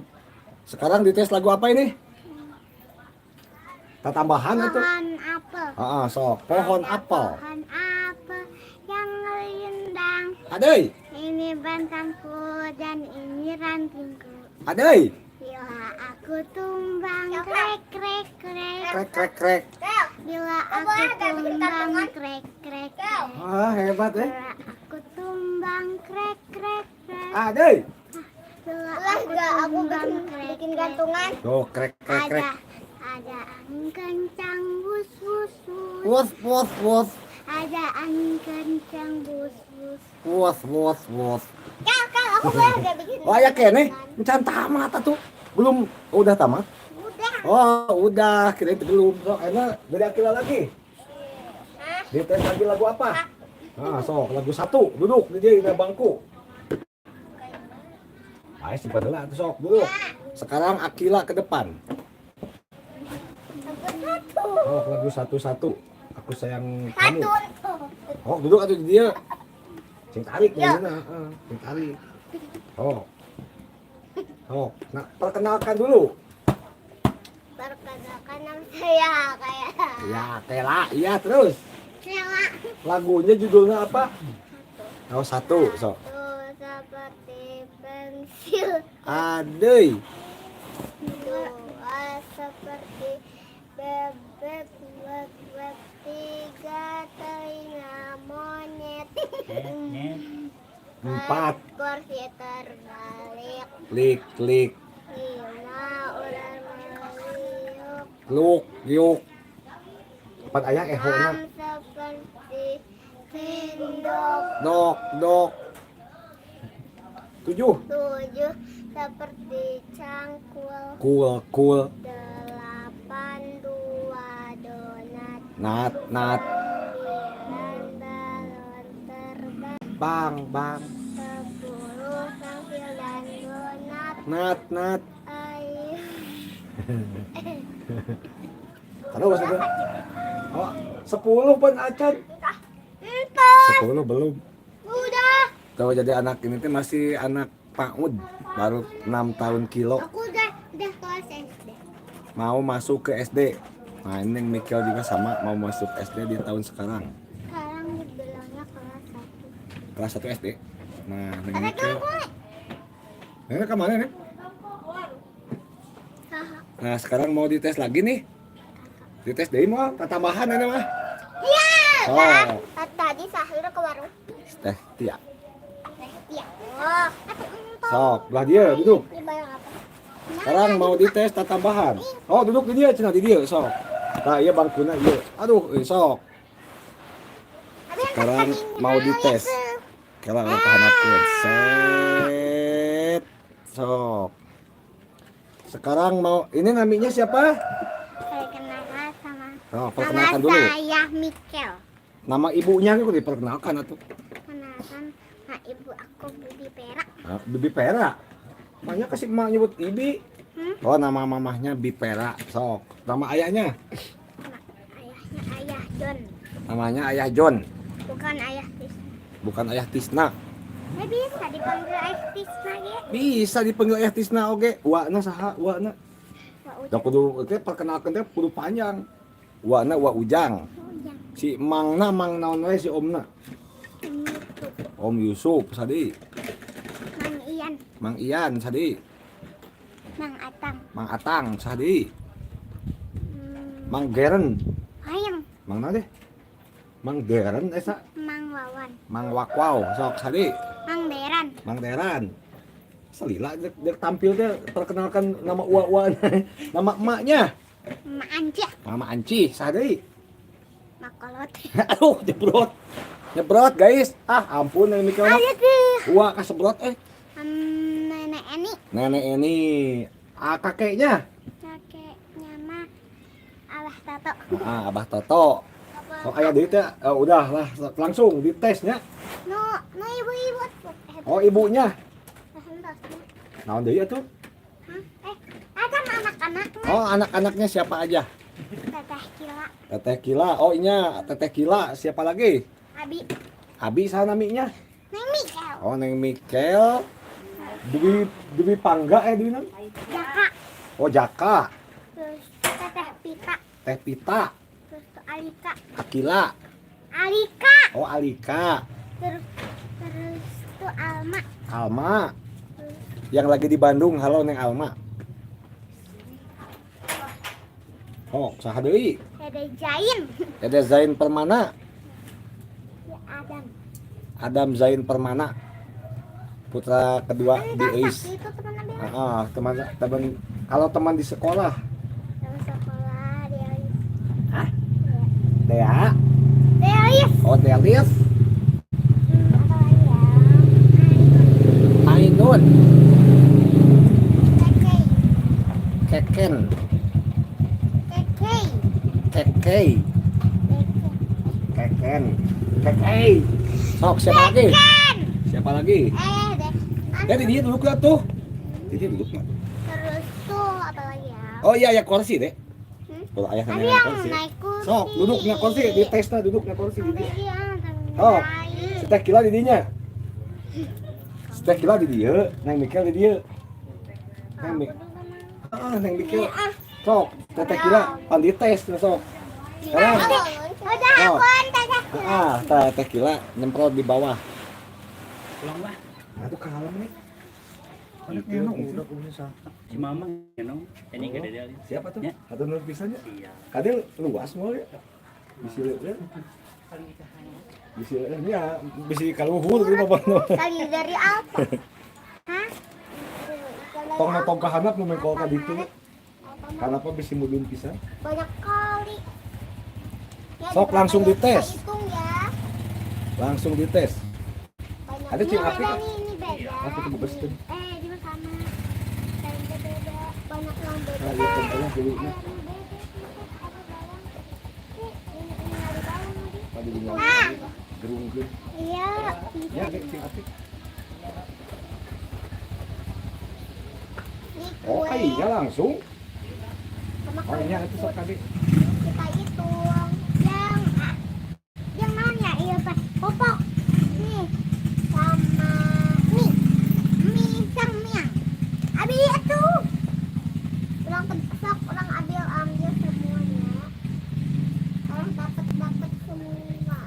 Sekarang dites lagu apa ini? Tatambahan atau? Pohon apel. Ah, sok. Pohon Ada apel. Pohon apel yang rindang. Adeuy. Ini batangku dan ini rantingku. Adeuy. Bila aku Aku tumbang krek krek krek. Krek krek krek. Bila aku tumbang krek krek krek. Ah, hebat eh. Bila aku tumbang krek krek krek. Ah, deh. Bila aku tumbang krek Bikin krek. gantungan. Tuh, krek krek krek. Ada angin kencang bus bus bus. Wos wos wos. Ada angin kencang bus bus. Wos wos wos. Kal, kal, aku boleh gak bikin? Oh, aya keneh. Encan tamat atuh. Belum, oh, udah tamat? Udah. Oh, udah, kirain itu belum. Sok, enak. Beda kira lagi. Dites lagi lagu apa? Nah, sok, lagu satu. Duduk di dia di bangku. Ayo simpan heula atuh sok, duduk. Sekarang Akila ke depan. Lagu satu. Oh, lagu satu-satu. Aku sayang kamu. Satu. Oh, duduk atuh di dia. Sing tarik nya heeh, sing tarik. Oh. Oh, nah perkenalkan dulu. Perkenalkan, nama saya kayak Ya, Tela. Iya, terus. Sela. Lagunya judulnya apa? Oh, satu, sok. Satu seperti pensil. Adey. Dua seperti bebek bebek bebek. Tiga telinga monyet. Net, net. Empat. Kursi terbalik. Klik, klik. Lima ular meliuk. Luk, liuk. Empat ayah ehona. Enam seperti sendok. Dok, dok. Tujuh. Tujuh seperti cangkul. Kul, kul. Delapan dua donat. Nat, nat. Sembilan balon terbang. Bang, bang. 10 sangkil dan donat. Nat, nat. Ayo. Terus itu. Oh, 10 pun acan. Entah. 10 belum. Udah. Kalau jadi anak ini tuh masih anak PAUD, baru 6 tahun kilo, Aku udah kelas SD. Mau masuk ke SD. Nah, ini yang Mikel juga sama, mau masuk SD di tahun sekarang. Sekarang dibilangnya kelas 1. Kelas 1 SD. Nah, Neng Mikel. Nenek kemana nih? Nah, sekarang mau dites lagi nih. Dites deh mau tambahan ini mah. Iya. Oh, Tadi sahur ke warung teh Tia. Teh Tia. Oh, atau entah. Sok, belah dia duduk. Ini barang apa? Sekarang mau dites tambahan. Oh, duduk di dia, cenah di dia, sok. Nah, iya bangkuna iya. Aduh, sok. Sekarang mau dites. Kalau tahanapkeun. Set. Sok. Sekarang mau ini namanya siapa? Saya kenalkan sama Oh, nama perkenalkan dulu. saya Mikel. Nama ibunya aku diperkenalkan atuh. Kenalkan sama ibu aku Bibi Perak. Nah, Bibi Pera. Makanya kasih emak nyebut Ibi. Hmm? Oh, nama mamahnya Bi Pera. Sok. Nama ayahnya? Nama ayahnya Ayah John, Namanya Ayah John, bukan Ayah Tisna. Bukan Ayah Tisna. Nggak bisa dipanggil Ayah Tisna ge. Bisa dipanggil Ayah Tisna oge. Wakna saha? Wakna. Wah, Da kudu teh perkenalkan teh kudu panjang. Wakna Wa Ujang. Ujang. Si Mangna Mang naon we si Omna? Itu Om Yusuf sadi. Mang Ian, Mang Ian sadi. Mang Atang. Mang Atang sadi. Mang Geren. Hayang. Mang naon deh? Mang Geren esa. Mang Wawan, Mang Wakwau sok sadi. Mang Deran. Mang Deran. Salila dek, dek tampil teh perkenalkan nama uwa-uwa nama emaknya. Ma Anci, Mama Anci sadi. Makolot. Aduh, nyebrot. Nyebrot, guys. Ah, ampun ini mikir Ayo tuh. Uwa kasebrot eh. Nenek Eni, Nenek ini ah, kakeknya. Kakeknya mah Abah Toto. Ah, Abah Toto. Oh, ayah deui teh eh, udah lah langsung ditesnya. Nu, nu ibu-ibu. Oh, ibunya. Hentosnya. Naon deui atuh? Hah? Eh, ada anak-anak. Oh, anak-anaknya siapa aja? Teteh Kila, Teteh Kila. Oh, inya Teteh Kila. Siapa lagi? Abi, Abi saha naminya? Neng Mikel, Oh, Neng Mikel. Dwi Dwi Pangga eh Dwi nam? Jaka, Oh, Jaka. Terus Teteh Pita, Teh Pita, terus tuh Alika, Akila. Alika, Oh, Alika. Terus terus tuh Alma, Alma. Yang lagi di Bandung, halo Neng Alma. Oh, saha deui? Dede Jain. Dede Zain Permana. Ya Adam. Adam Zain Permana. Putra kedua di Enggak, Eis. itu teman Bella. Ah, teman teman kalau teman di sekolah. Teman sekolah Delis. Hah? Dea. Delis. Oh, Delis. Apa lagi ya? Ainun. Keke. Keken. Keke. Kekei. Keken. Kekei. Sok, siapa lagi? Siapa lagi? Deh. Ya, di dia duduk lah tuh. Di dia duduk nggak? Terus tuh apa lagi ya? Oh iya ya kursi deh. Hmm? Kalau ayah Tapi nanya yang kursi. naik kursi. Sok, duduk na kursi, di tes na duduk na kursi di dia. Iya, Oh, si Teh Kila di dinya. Si Teh Kila di dia, Neng Mikel di dia. Neng Mik. Ah, Neng Mikel. Sok, Teh Teh Kila pan di tes nah, sok. Sekarang. Udah Oh. aku antar aku. Ah, Teh Teh Kila nyemprot di bawah. Pulang lah. Aduh kalem nih. Itu udah punya Si mama ya no. Ini gede dia. Siapa tuh? Ya. Atau nur pisannya? Iya. Kadil luas mau ya. Bisi leueur. Bisi leueur nya, bisi kaluhur gitu apa. Kali dari apa? Hah? Tong na tong kahanap nu mengkol ka ditu. Kenapa bisi mudun pisan? Banyak kali. Ya, Sok, langsung berapa ya? dites. Kita hitung ya. Langsung dites. Banyak. Ada Ini cing beda api. nih, ini beda. Api tuh bebas tuh. Dia sama. Dan dia beda. Banyak yang beda. Nah, iya contohnya dulu Ada yang beda. Ada bawang. Ini ada bawang nih. Tadi bilang gerungkeun. Iya. Ya, kayak cing api. Ini Oh, kue. iya langsung. Sama Oh, iya itu sok tadi. Kita hitung. Yang mana ya? Iya, Pak. Popok. Nih. Sama mie. Mie sang miang. Abi itu. Orang sok, orang ambil ambil semuanya. Orang dapat dapat semua.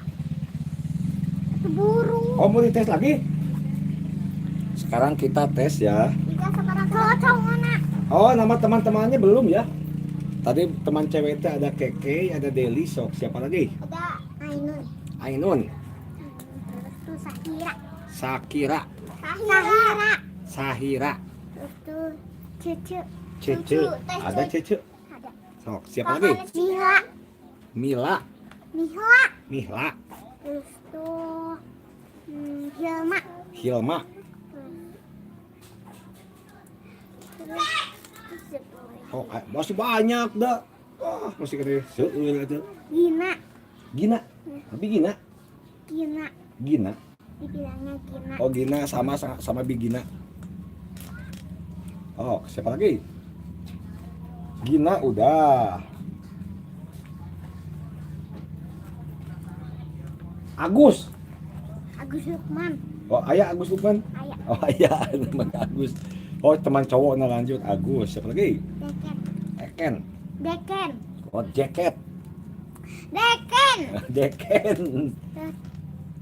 Itu burung. Oh, mau dites lagi? Sekarang kita tes ya. Kita sekarang cowok mana? Oh, nama teman-temannya belum ya? Tadi teman cewek itu ada Keke, ada Deli, sok siapa lagi? Ada Ainun. Ainun, Terus tuh Sahira. Sakira, Sahira. Sahira, Terus tuh Cucu. Cece, Teh ada Cucu. Cece. Ada. Sok, siapa lagi? Mihla. Mila, Mihla. Mihla, Terus tuh Hilma. Hilma, Terus terus siapa lagi? Oh, masih banyak dah. Wah, masih kena seueur atuh. Gina. Gina. Tapi Gina, Gina. Gina. Dibilangnya Gina. Oh, Gina sama sama Bi Gina. Oh, siapa lagi? Gina udah. Agus. Agus Lukman. Oh, ayah Agus Lukman. Ayah. Oh, ayah teman Agus. Oh, teman cowok nah lanjut Agus. Siapa lagi? Deken. Eken. Deken. Oh, jaket. Deken. Deken.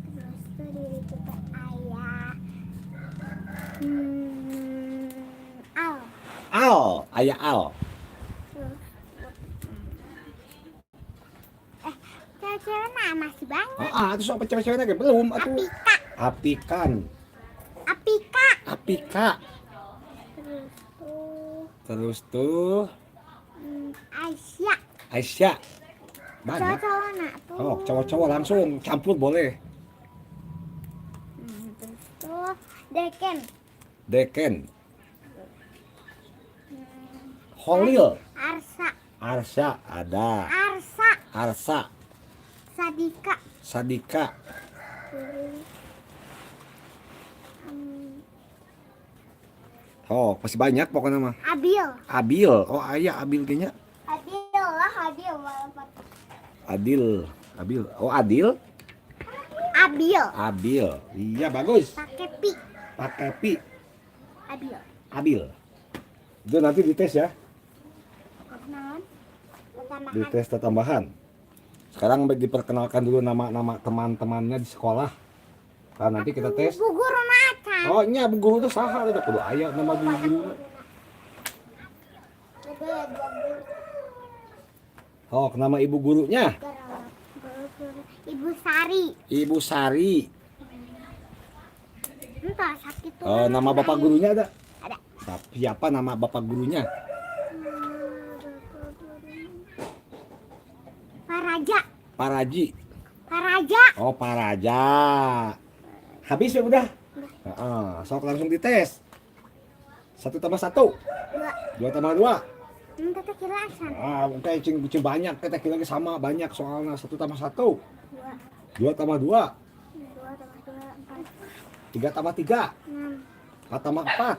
Terus tuh diri kita ayah. Al. Al, ayah Al. Terus cewek-cewek nah masih banyak. Oh, ah, terus apa cewek-ceweknya kayak belum atuh. Apika. Apikan. Apika. Apika. Terus tuh Terus tuh Aisyah. Aisyah. Banyak. Cowok-cowok nak tuh. Oh, cowok-cowok langsung campur boleh. Terus tuh Deken. Deken. Holil. Arsa. Arsya ada. Arsa. Arsa. Sadika. Sadika. Terus, Oh, masih banyak pokoknya mah. Abil. Abil. Oh, ayah Abil kayaknya. Abil lah, Abil walaupun Adil. Abil. Oh, Adil. Abil. Abil. Iya, bagus. Pakai pi. Pakai pi. Abil. Abil. Itu nanti dites ya. Kenalan. Tambahan. Dites tambahan. Sekarang diperkenalkan dulu nama-nama teman-temannya di sekolah. Nah, nanti kita tes. Bu guru macan. Oh, nya bu guru itu saha itu kudu aya nama bu guru. Ada dua guru. Oh, nama ibu gurunya? Ibu Sari. Ibu Sari. Entah sakit tuh. Oh, nama bapak gurunya ada? Ada. Siapa nama bapak gurunya? Paraja. Paraji. Paraja. Oh, Paraja. Habis ya udah? Heeh, sok langsung dites. Satu tambah satu. Dua. Dua tambah dua. Teteh kira asan. Ah, oke, cing, cing banyak. Kita kira lagi sama banyak soalnya. Satu tambah satu. Dua. Dua tambah dua. Dua tambah dua empat. Tiga tambah tiga. Enam. Empat tambah empat.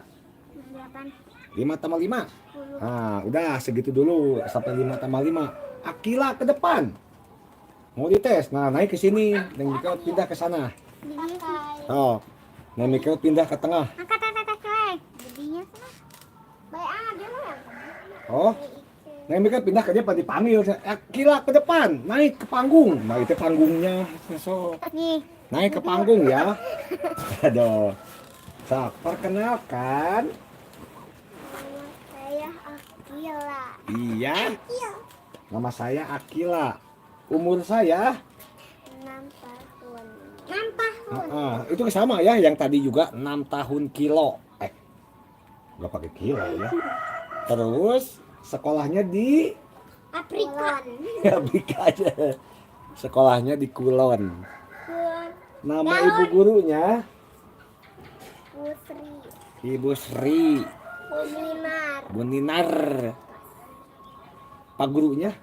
Delapan. Lima tambah lima. 10. Nah, udah segitu dulu sampai lima tambah lima. Akila ke depan. Mau dites. Nah, naik ke sini. Neng Mikel pindah ke sana. Oh. Neng Mikel pindah ke tengah. Angkat teteh kelek. Jadinya sana. Baik ah dia mah yang Oh. Neng Mikel pindah ke depan dipanggil. Akila ke depan, naik ke panggung. Nah, itu panggungnya. So, Nih. naik ke panggung ya. Aduh. Sok, perkenalkan. Nama saya Akila. Iya. Nama saya Akila. Umur saya 6 tahun. 6 tahun. Itu sama ya yang tadi juga 6 tahun kilo. Nggak pakai kilo ya. Terus sekolahnya di Afrika. Afrika aja. Sekolahnya di Kulon. Kulon. Nama ibu gurunya Putri. Ibu Sri Buminar. Buninar. Pak gurunya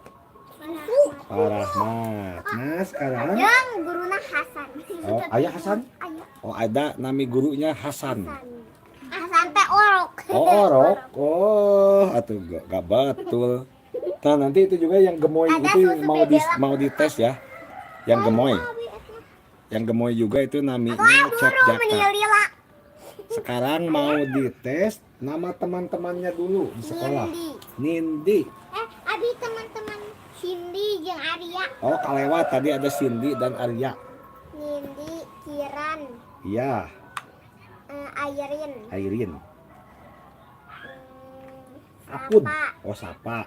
Pak Rahmat. Nah, sekarang Yang guruna Hasan. Oh, ayah Hasan? Ayah Oh, ada nami gurunya Hasan. Hasan. Hasan teh orok. Oh, orok. Oh, atau gak betul. Nah, nanti itu juga yang gemoy Ada itu susu mau di bebelak. mau dites ya. Yang gemoy. Yang gemoy juga itu naminya Cep Guru Jaka. menilila. Sekarang mau dites nama teman-temannya dulu di sekolah. Nindi. Nindi. Abi teman-teman Cindy jeung Arya. Oh, kalewat tadi ada Cindy dan Arya. Nindi, Kiran, Iya, Airin. Airin. Apun. Sapa, Oh, Sapa.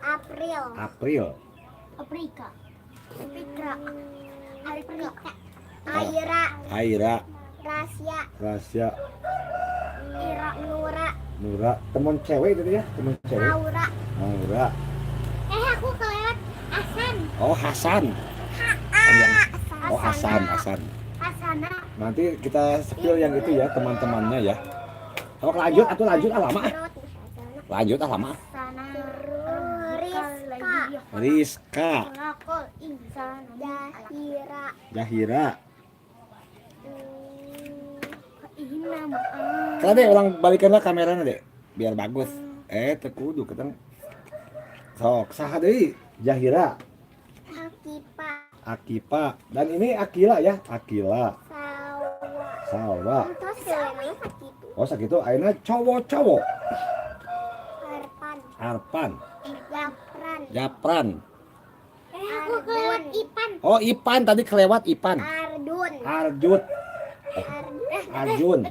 April. April. Afrika. Afrika. Afrika. Aira, Aira, Rasya, Rasya, Ira, Nura, Nura. Teman cewek itu ya, teman cewek. Aura. Aura. Aku kelewat Hasan. Oh, Hasan. Oh, Hasan, Hasan. Hasana. Nanti kita spill yang itu ya, teman-temannya ya. Oh, lanjut atau lanjut ah lama. Lanjut ah lama. Rizka. Rizka, Jahira. Jahira. Kalau deh ulang balikanlah kameranya deh, biar bagus. Tekudu keteng. Sok, saha deui? Jahira, Akipa. Akipa, dan ini Akila ya, Akila, Sawa. Salwa. Terus namanya sakitu. Oh, sakitu ayeuna cowok-cowok. Arpan. Arpan, Japran. Japran. Aku kelewat Ipan. Oh, Ipan tadi kelewat Ipan. Ardun. Arjut, Arjun.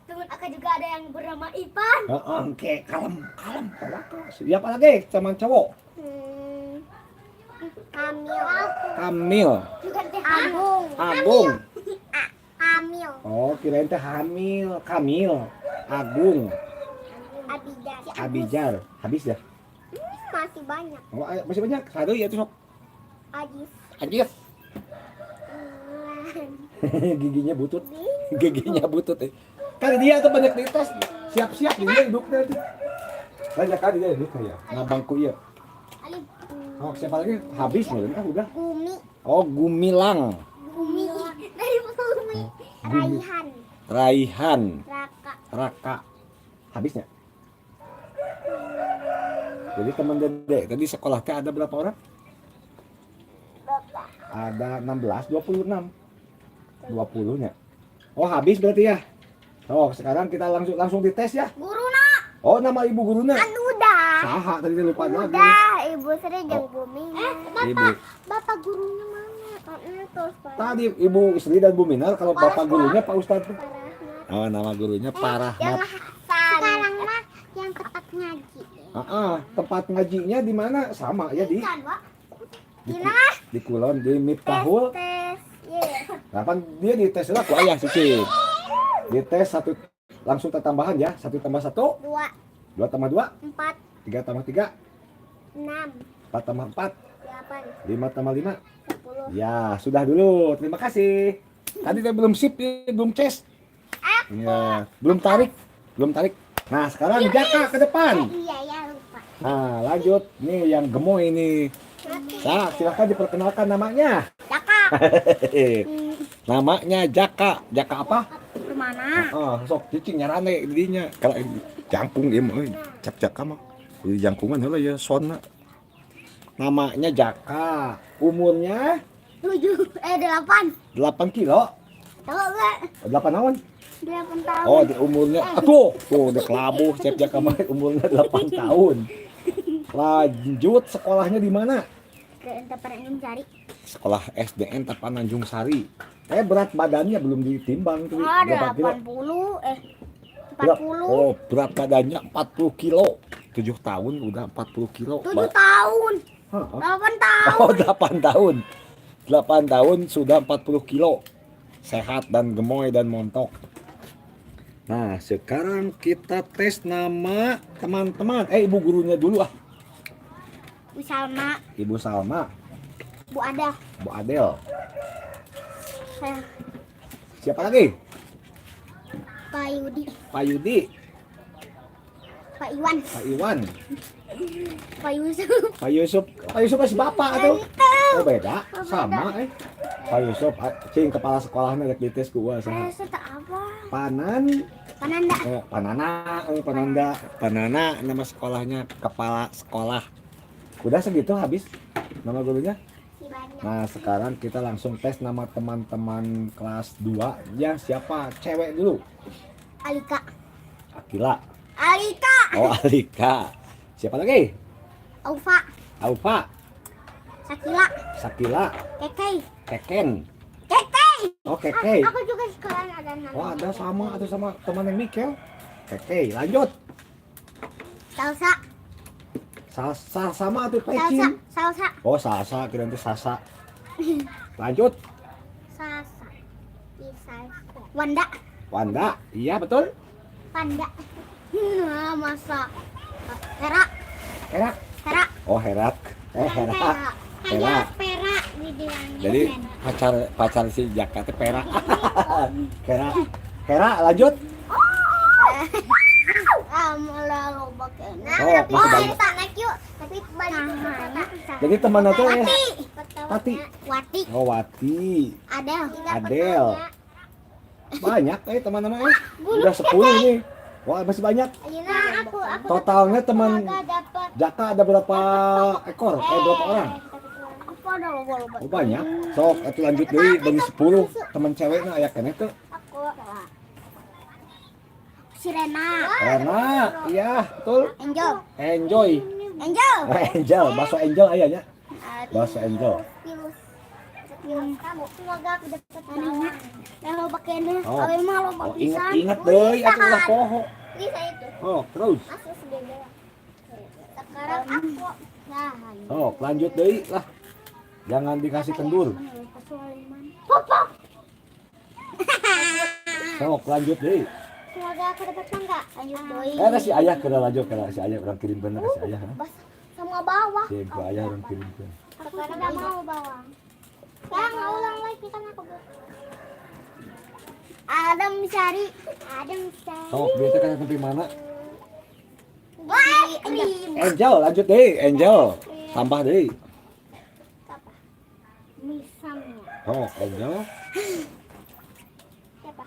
Temen aku juga ada yang bernama Ipan. Heeh, oke, kalem, kalem. Siapa lagi teman cowok? Kamil. Kamil, Agung. Agung. Kamil. Oh, kirain teh hamil, Kamil, Agung, Abijar. Abijar. Habis ya? Masih banyak. Oh, masih banyak. Satu ya tuh sok. Ajis. Ajis. Giginya butut. Giginya butut. Kan dia tuh banyak dites. Siap-siap dia duduknya tuh. Banyak kali dia duduknya ya. Nah, bangku iya. Oh, siapa lagi? Habis mungkin ah udah. Gumi. Oh, Gumilang. Gumi. Dari Gumi. Raihan. Raihan. Raka. Raka. Habisnya. Jadi teman Dede, tadi sekolah teh ada berapa orang? Bapak. Ada 16, 26. 20-nya. Oh, habis berarti ya. Oh, sekarang kita langsung dites ya. Guruna. Oh, nama ibu guruna. Kan udah. Saha tadi lupa lagi. Udah, Ibu Sri jeung Bumi. Ibu. Bapak gurunya mana? Terus Tadi Ibu Sri dan Bu Minar, kalau bapak gurunya Pak Ustadz. Pak Rahmat. Oh, nama gurunya Pak Yang Rahmat. Hasan. Sekarang mah yang tempat ngaji. Ah, tempat ngajinya di mana? Sama ya di Ikan, Wak. di, Gina. di Kulon di Miftahul. Tes. Iya. Nah, kan dia dites lah ku ayah sih. Dites satu langsung tambahan ya. Satu tambah satu, 2, dua tambah dua, 4, tiga tambah tiga, 6, empat tambah empat, 8, lima tambah lima. 10. Ya, sudah dulu. Terima kasih. Tadi saya belum sip, ya, belum ces. Ya, belum tarik, belum tarik. Nah, sekarang Jaka ke depan. Iya, ya lupa. Nah, lanjut. Nih yang gemoy ini. Nah, silahkan diperkenalkan namanya. Jaka. Namanya Jaka. Jaka apa? Kemana? Oh, sok cicing nyarane didinya. Kalau jangkung ieu mah euy, cap Jaka mah. Kudu jangkungan heula ya sonna. Namanya Jaka. Umurnya 7, 8. 8 kilo. Tahu enggak? 8 tahun. 8 tahun. Oh, di umurnya atuh, tuh udah kelabuh Cep Jaka mah umurnya 8 tahun. Lanjut sekolahnya di mana? Ke Tapananjung Sari. Sekolah SDN Tapananjung Sari. Berat badannya belum ditimbang tuh. Oh, Berapa kilo? 80, Berat- 40. Oh, berat badannya 40 kilo. 7 tahun udah 40 kilo. 7 tahun. Hah? 8 tahun. Oh, 8 tahun. 8 tahun sudah 40 kilo. Sehat dan gemoy dan montok. Nah, sekarang kita tes nama teman-teman. Ibu gurunya dulu ah. Bu Salma, Ibu Salma, Bu Ada. Bu Adel. Saya Siapa lagi? Pak Yudi, Pak Yudi, Pak Iwan, Pak Iwan, Pak Yusuf. Pak Yusuf. Pak Yusuf masih bapak atau? Oh, beda. Sama eh. Pak Yusuf, ah, cing kepala sekolahnya rek dites ku gua saha. Saya tak apa. Panan Pananda. Panana, Pananda, Panana nama sekolahnya, kepala sekolah. Udah segitu habis nama gurunya. Banyak. Nah, sekarang kita langsung tes nama teman-teman kelas 2 ya. Siapa? Cewek dulu. Alika. Akila. Alika. Oh, Alika. Siapa lagi? Aufa. Alfa, Sakila. Sakila, Kekei. Keken. Kekei. Oh, Keke. Aku juga sekolah ada nama. Oh, ada sama atau sama teman yang Mikel. Keke, lanjut. Salsa. Salsa sama atau Salsa. pecin? Salsa. Oh, Salsa, kira itu Sasa. Lanjut. Sasa. Salsa. Wanda. Wanda, iya betul. Panda. Nah, masa. Hera. Herak. Hera. Oh, Herak. Hera. Hera. Hera. Pera dibilangnya. Jadi pacar pacar si Jaka teh Pera. Hera. Hera, lanjut. Ah, malah loba kena. Oh, masih banyak. Naik yuk. Tapi balik ke kota. Jadi teman itu ya. Wati. Tati. Wati. Oh, Wati. Adel. Adel. Banyak teman-teman Udah 10 ini. Wah, masih banyak. Nah, aku Totalnya teman dapat Jaka ada berapa ekor? Berapa orang? Aku ada loba-loba. Oh, banyak. Sok, itu lanjut deui bagi 10 teman cewekna aya keneh teu. Aku Sirena. Rena, iya, betul. Angel. Enjoy. Angel. Angel, bakso Angel aya nya. Bakso Angel. Virus. Kamu semoga aku dapat bawang. Dan loba keneh. Oh. Awe mah loba Oh, pisan. ingat-ingat deui atuh ulah poho. Bisa itu. Oh, terus. Masuk segede. Sekarang aku nah. Oh, lanjut deui lah. Jangan dikasih kendur. Popok. Sok, lanjut deui. Semoga aku dapat mangga. Lanjut doi. Ada si ayah kena lanjut kena si ayah orang kirimkeun ke si ayah. Bas sama bawah. Si ke ayah orang kirimkeun. Aku tidak mau bawang. Sekarang nggak ulang lagi kan aku belum. Adam cari, Adam cari. Sok, dia teh kan sampai mana? Wah, krim. Angel, lanjut deui, Angel. Tambah deui. Apa? Misalnya. Oh, Angel. Siapa?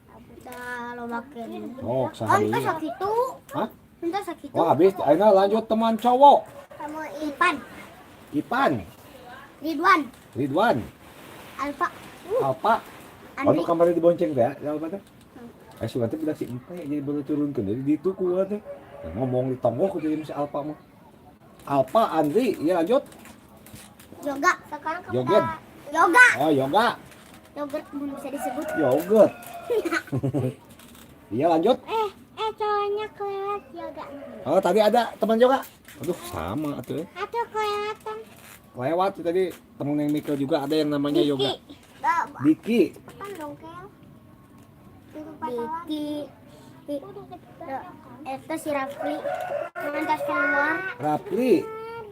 Udah lo makan. Oh, saha Oh, deui. entah sakitu. Hah? Entah sakitu. Wah, habis. Ayeuna lanjut teman cowok. Kamu Ipan, Ipan, Ridwan, Ridwan, Alfa, Alpa. Oh, Andri. nu kamari dibonceng teh, ya Alpa teh. Sugan teh budak si Empe jadi baru turunkeun jadi ditu ku teh. Ngomong di tonggoh ku jadi si Alpa mah. Alpa, Andri, iya lanjut. Yoga. Sekarang kamu Joget. Yoga. Oh, yoga. Yogurt belum bisa disebut. Yogurt. Iya lanjut. Eh, cowoknya kelewat yoga. Oh, tadi ada teman juga. Aduh, sama tuh. Atau kelewatan. Lewat tadi temen yang Mikel juga ada yang namanya Yoga. Diki. Kan dong, Kel. Diki. Itu si Rafli. Mantas keluar. Rafli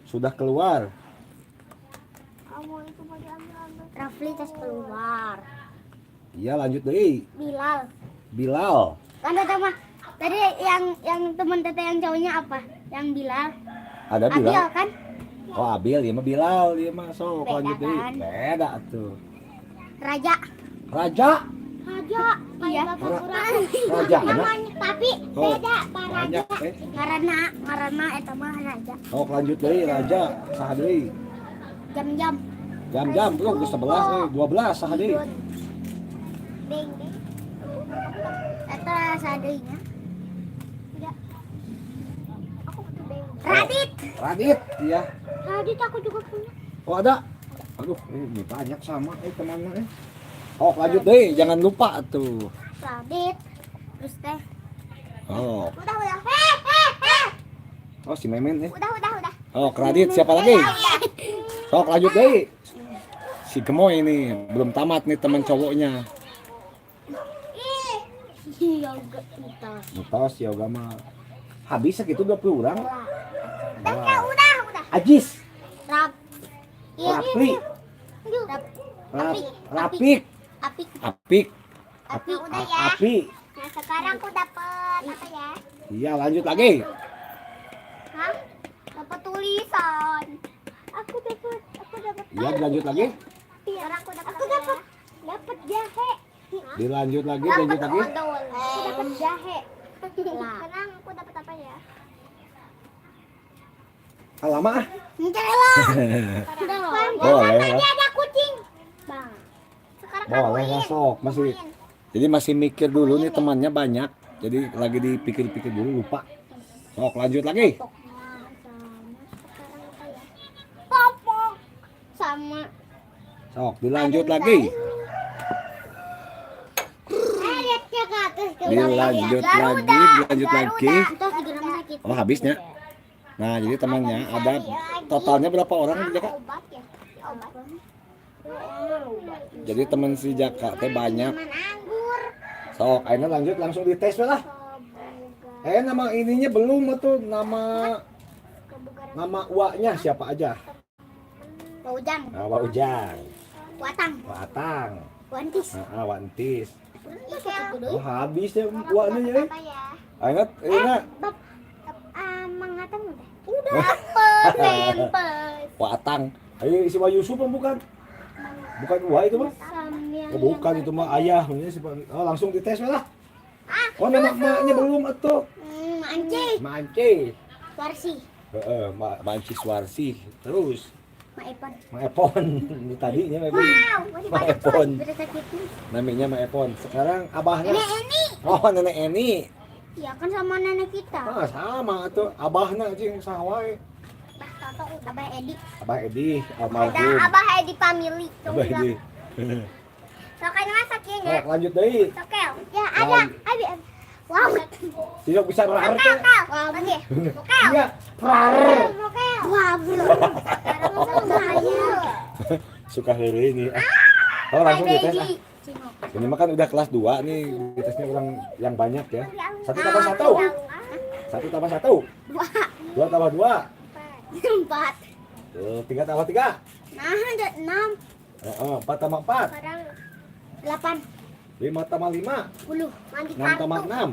sudah keluar. Rafli tas keluar. Iya, lanjut deh. Bilal. Bilal. Kan teteh mah tadi yang teman teteh yang cowoknya apa? Yang Bilal. Ada Bilal. Abil kan? Oh, Abil, ya mah Bilal, ya mah sok Beda lanjut deh. kan? Beda tuh. Raja. Raja. Raja. Iya. Raja, nah. Namanya tapi Oh, beda Pak Raja. banyak eh. Karena eta mah raja. Oh, lanjut deui Raja, saha deui? Jam-jam. Jam-jam belum geus 11 eh 12 saha deui? Deng deng. Eta sadeunya. Tidak. Aku butuh beng. Radit. Radit, iya. Radit aku juga punya. Oh, ada. Aduh, ini banyak sama temannya eh. Oh, lanjut deh, jangan lupa tuh. Radit. Terus teh. Oh, Udah udah. Heh heh heh. oh si Memen eh. Udah udah udah. Oh, Radit siapa lagi? Sok lanjut deh. Si Gemoy ini belum tamat nih teman cowoknya. Ih. Yoga kita. Mitos yoga mah habis segitu 20 orang. Udah, udah, udah, udah. Ajis, Rap. Iya, Rapli, Rap. Rap, Rapik, Apik. Apik, Apik. Udah ya. Api. Nah, sekarang aku dapat apa ya? Iya, lanjut lagi. Hah? Dapat tulisan. Aku dapat. Iya, lanjut lagi. Sekarang aku dapat. Aku dapat dapat jahe. Dilanjut lagi, lanjut lagi. Odol. Aku dapat jahe. Sekarang aku dapat apa ya? Ah, lama ah. Enggak lah. Boleh Tadi lah. ada kucing. Bang. Sekarang Boleh lah sok, masih. Jadi masih mikir dulu nih temannya banyak. Jadi lagi dipikir-pikir dulu lupa. Sok lanjut lagi. Sekarang apa ya? Popok sama Sok dilanjut lagi. Eh, lihatnya ke atas ke Dilanjut lagi, dilanjut lagi. Terus di rumah sakit. Oh, habisnya. Nah, jadi temannya ada totalnya berapa orang Jaka? Obat ya? Obat. Jadi teman si Jaka teh banyak. Minuman anggur. Sok, akhirnya lanjut langsung dites we lah. Eh, nama ininya belum tuh nama Kebugaran. nama uaknya siapa aja? Ujang, Nah, Wa Ujang, Watang, Wa Atang, Wantis. nah, Wantis. Iya, Oh, habis ya uaknya ya. Apa ya? Akhirnya, ini Bab, ah, Mang Atang udah. Udah. Dapet pempes. Wa Atang. Ayo si Wa Yusuf mah bukan? Bukan Wa itu mah? Oh, bukan itu mah ayah. Ini si Oh, langsung dites we lah. Oh, nama emaknya belum atuh. Manci, Manci. Warsi, Heeh, Manci Suwarsi. Terus Ma Epon. Ma Epon. Ini tadinya Ma Epon. Wow, masih Ma banyak Epon. tuh. Beda sakit nih. Namanya Ma Epon. Sekarang abahnya. Nenek Eni. Oh, nenek Eni. Ya kan sama nenek kita. Ah, sama tuh. Abahna cing saha wae. Abah Toto, Abah Edi. Abah Edi Ada almarhum. Abah Edi family. Abah Edi. Soalnya masak ya Nah, lanjut deui. Sokel. Ya ada. Abi. Wow. Tidak bisa rar teh. Wow. Oke. Sokel. Iya, rar. Sokel. Wow. Sekarang Suka heureuy ini. Ah. Oh, langsung dites ah. Ini mah kan udah kelas 2 nih, ditesnya orang yang banyak ya. Satu tambah satu. Satu tambah satu. Dua. Dua tambah dua. Empat. Tuh, tiga tambah tiga. Nah, ada enam. Oh, empat tambah empat. Sekarang delapan Lima tambah lima. puluh. Mandi Enam tambah enam.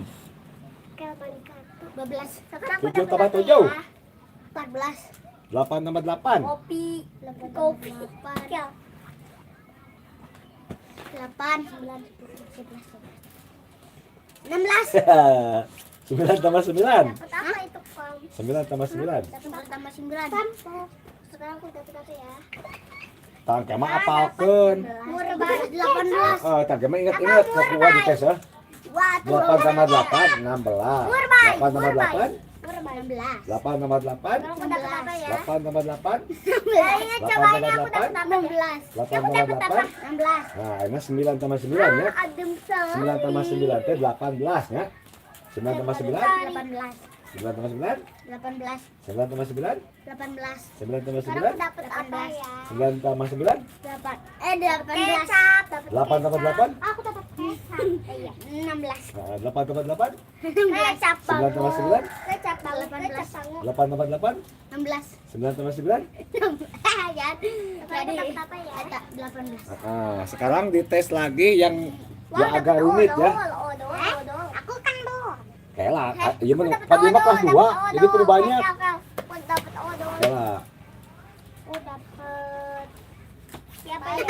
Oke, mandi kartu. 12. Sekarang aku Tujuh dapat tambah apa tujuh. ya? 14. Delapan tambah delapan. Kopi. Kopi. 8, 9, 10, 11, 12. 16. Sembilan tambah sembilan. Dapat apa itu, Pam? Sembilan tambah sembilan. Dapat tambah 9. Sekarang aku dapat apa ya? Tangke mah apalkeun. Murah 18. Oh, tangke mah ingat-ingat sok gua dites ya. Wah, tuh. Delapan tambah delapan, 16. Delapan tambah delapan, 16. delapan tambah delapan, Aku dapat apa ya? delapan tambah delapan, Ingat delapan coba tambah ini aku delapan, dapat 16. delapan tambah delapan. 16. Nah, ini sembilan tambah sembilan ya. Adem sekali. 9 tambah 9 teh 18 ya. 9 tambah 9? 18. 9 tambah 9? 18. 9 tambah 9? 18. 9 tambah Sekarang 9? dapat apa ya? 9 tambah 9? 8. 18. Kecap. 8 tambah 8? Aku dapat kecap. Iya, 16. Nah, 8 tambah 8? Kecap 9 tambah 9? Kecap bangu. Kecap bangu. 8 tambah 8? 16. 9 tambah 9? Ya. Jadi dapat apa ya? 18. Nah, sekarang dites lagi yang yang agak rumit ya. Aku kan belum. Kela, iya mah tadi mah kelas 2, jadi kudu banyak. Aku dapat odol. Kela. Aku dapat siapa ya?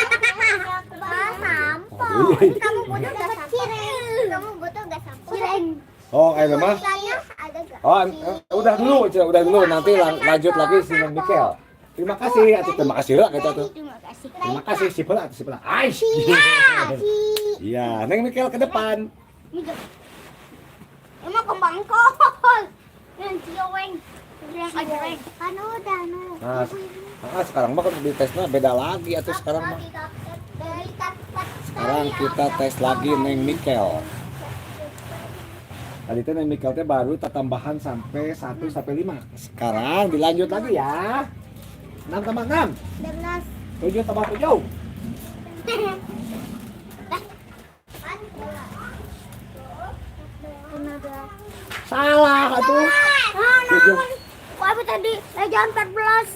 Ah, sampo. Aduh, iya. Kamu butuh gak sampo? Kamu butuh gak sampo? Cireng. Oh, kayak mah. Ikannya ada gak? Oh, udah dulu, Cil, udah dulu. Nanti lanjut lagi si Neng Mikel. Terima kasih, atau terima kasih lah kita tuh. Terima kasih. Terima kasih, si pela, si pela. Aish. Iya, Neng Mikel ke depan. Emang kembang kol. Yang cioweng. Cireng. Kan udah no. Nah, sekarang mah kan di tesnya beda lagi atau sekarang mah. Sekarang kita tes lagi Neng Mikel. Tadi teh Neng Mikel teh baru tambahan sampai 1 sampai 5. Sekarang dilanjut lagi ya. 6 tambah 6, 11. 7 tambah 7. 15. Salah atuh. 7. Wah, apa tadi? Jangan 14.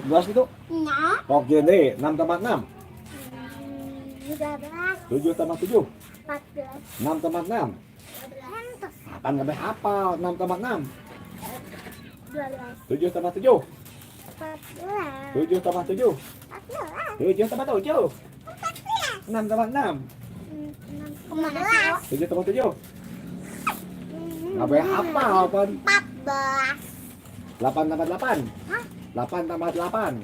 14 itu. Nya. Oke deh, 6 tambah 6, 13. 7 tambah 7, 14. 6 tambah 6. 12. Apaan nggak hafal? 6 tambah 6, 12. 7 tambah 7, 14. 7 tambah 7, 14. 7 tambah 7, 6 tambah 6, 15. 7 tambah 7. Nggak boleh hafal, apaan? 14. 8 tambah 8. 8 tambah 8.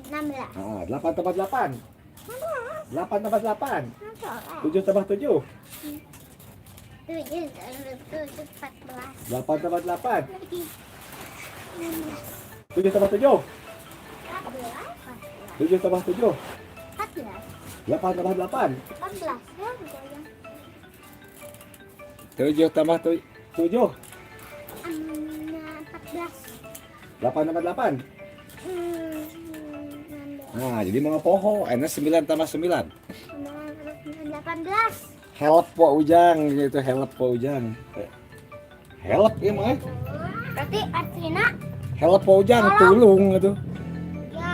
16. Nah, 8 tambah 8. 8 tambah 8. 7 tambah 7. 7, 7, 14. 8 tambah 8. 7 tambah 7. 7 tambah 7. 14. 8 tambah 8. 14. Ya, goyang. 7 tambah 7. 14. 8 tambah 8. 16. Nah, jadi mau poho. Enak 9 tambah 9. 18. Help po Ujang gitu, help po Ujang. Help ya mah. Berarti artinya Help po Ujang tulung gitu. Ya,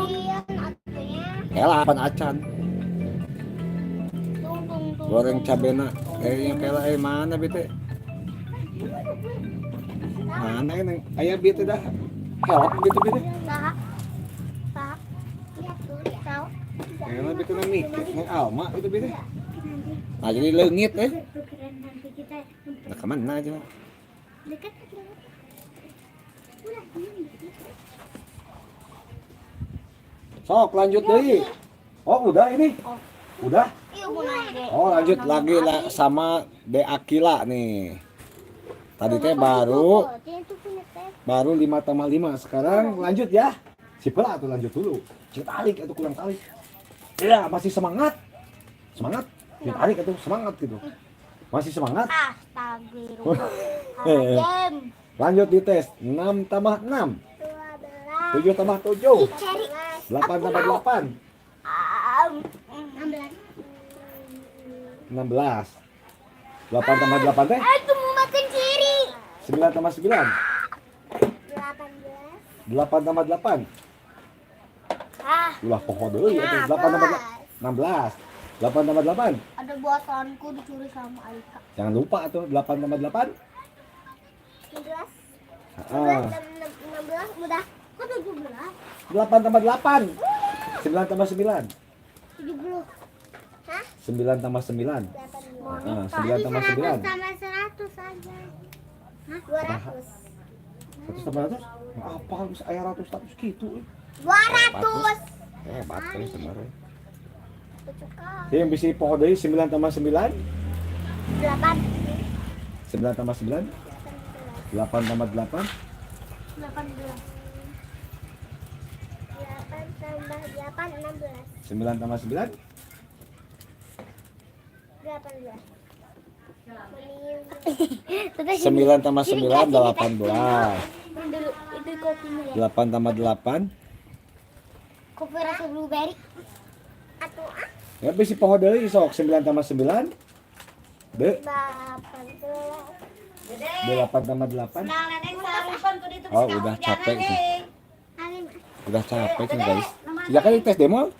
iya, artinya Help pan acan. tung tung tung. Goreng cabena. Kayaknya kela mana bete? Mana ini? Aya bete dah. Help gitu bete. Pak. Pak. Ya, tuh, ya. Tahu. Kayaknya bete nang mikir, nang Alma gitu bete. Nah, jadi leungit eh. Nanti kita Nah, kemana aja? dekat. Udah, ini. Sok lanjut deui. Oh, udah ini. Udah? Iya, mau nanya deh. Oh, lanjut lagi lah sama De Akila nih. Tadi teh baru Dia itu punya teh. baru 5 tambah 5. Sekarang lanjut ya. Si pela tuh lanjut dulu. Cik tarik atau kurang tarik. Ya, masih semangat. Semangat. Cik tarik atau semangat gitu. Masih semangat. Astagfirullah. Eh, Game. lanjut di tes. 6 tambah 6. 12. 7 tambah 7. Cari 8 tambah 8. 16. 16. 8 tambah 8 teh. Aku mau makan ciri. 9 tambah 9. 18. 8 tambah 8. Ah, Ulah pokok dulu ya. 8 tambah 16. 8 tambah 8. ada buatanku dicuri sama Alika. Jangan lupa tuh 8 tambah 8. 16. Ah, 16 udah. Kok 17? 8 tambah 8. 9 tambah 9. 70. Hah? 9 tambah 9. 18. Ah, 9 tambah 9. 100 tambah 100 aja. Hah? 200. 100 tambah 100? Apa harus aya ratus-ratus gitu? 200. Hebat euy sebenarnya. Cukup. Yang bisa poho deui 9 tambah 9. 8. 9 tambah 9. 8 tambah 8. 18. 8 tambah 8 16. 9 tambah 9. 18. 9 tambah 9, 18. Dulu itu kopinya ya. 8 tambah 8. Kopi rasa blueberry. Atau ah, Ya bisi poho deui sok 9 tambah 9. De, 18. 8 tambah 8. Nah, neneng sarupan tuh itu Oh, udah capek sih. Angin. Udah capek sih guys. Ya kan tes demo.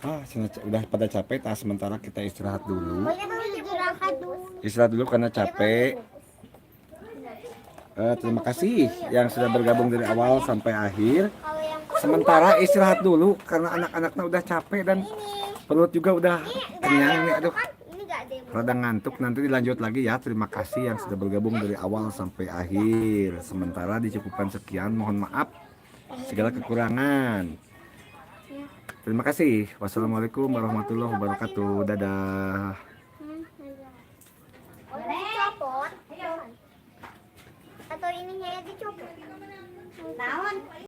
Ah, udah pada capek. Nah, sementara kita istirahat dulu. Istirahat dulu. Istirahat dulu karena capek. Terima kasih yang sudah bergabung dari awal sampai akhir. Kalau yang Sementara istirahat dulu karena anak-anaknya udah capek dan perut juga udah kenyang nih. Aduh, kan ini enggak ada yang rada ngantuk. Nanti dilanjut lagi ya. Terima kasih yang sudah bergabung dari awal sampai akhir. Sementara dicukupkan sekian. Mohon maaf segala kekurangan. Terima kasih. Wassalamualaikum warahmatullahi wabarakatuh. Dadah. Oh, dicopot. Atau ininya ya dicopot. Naon?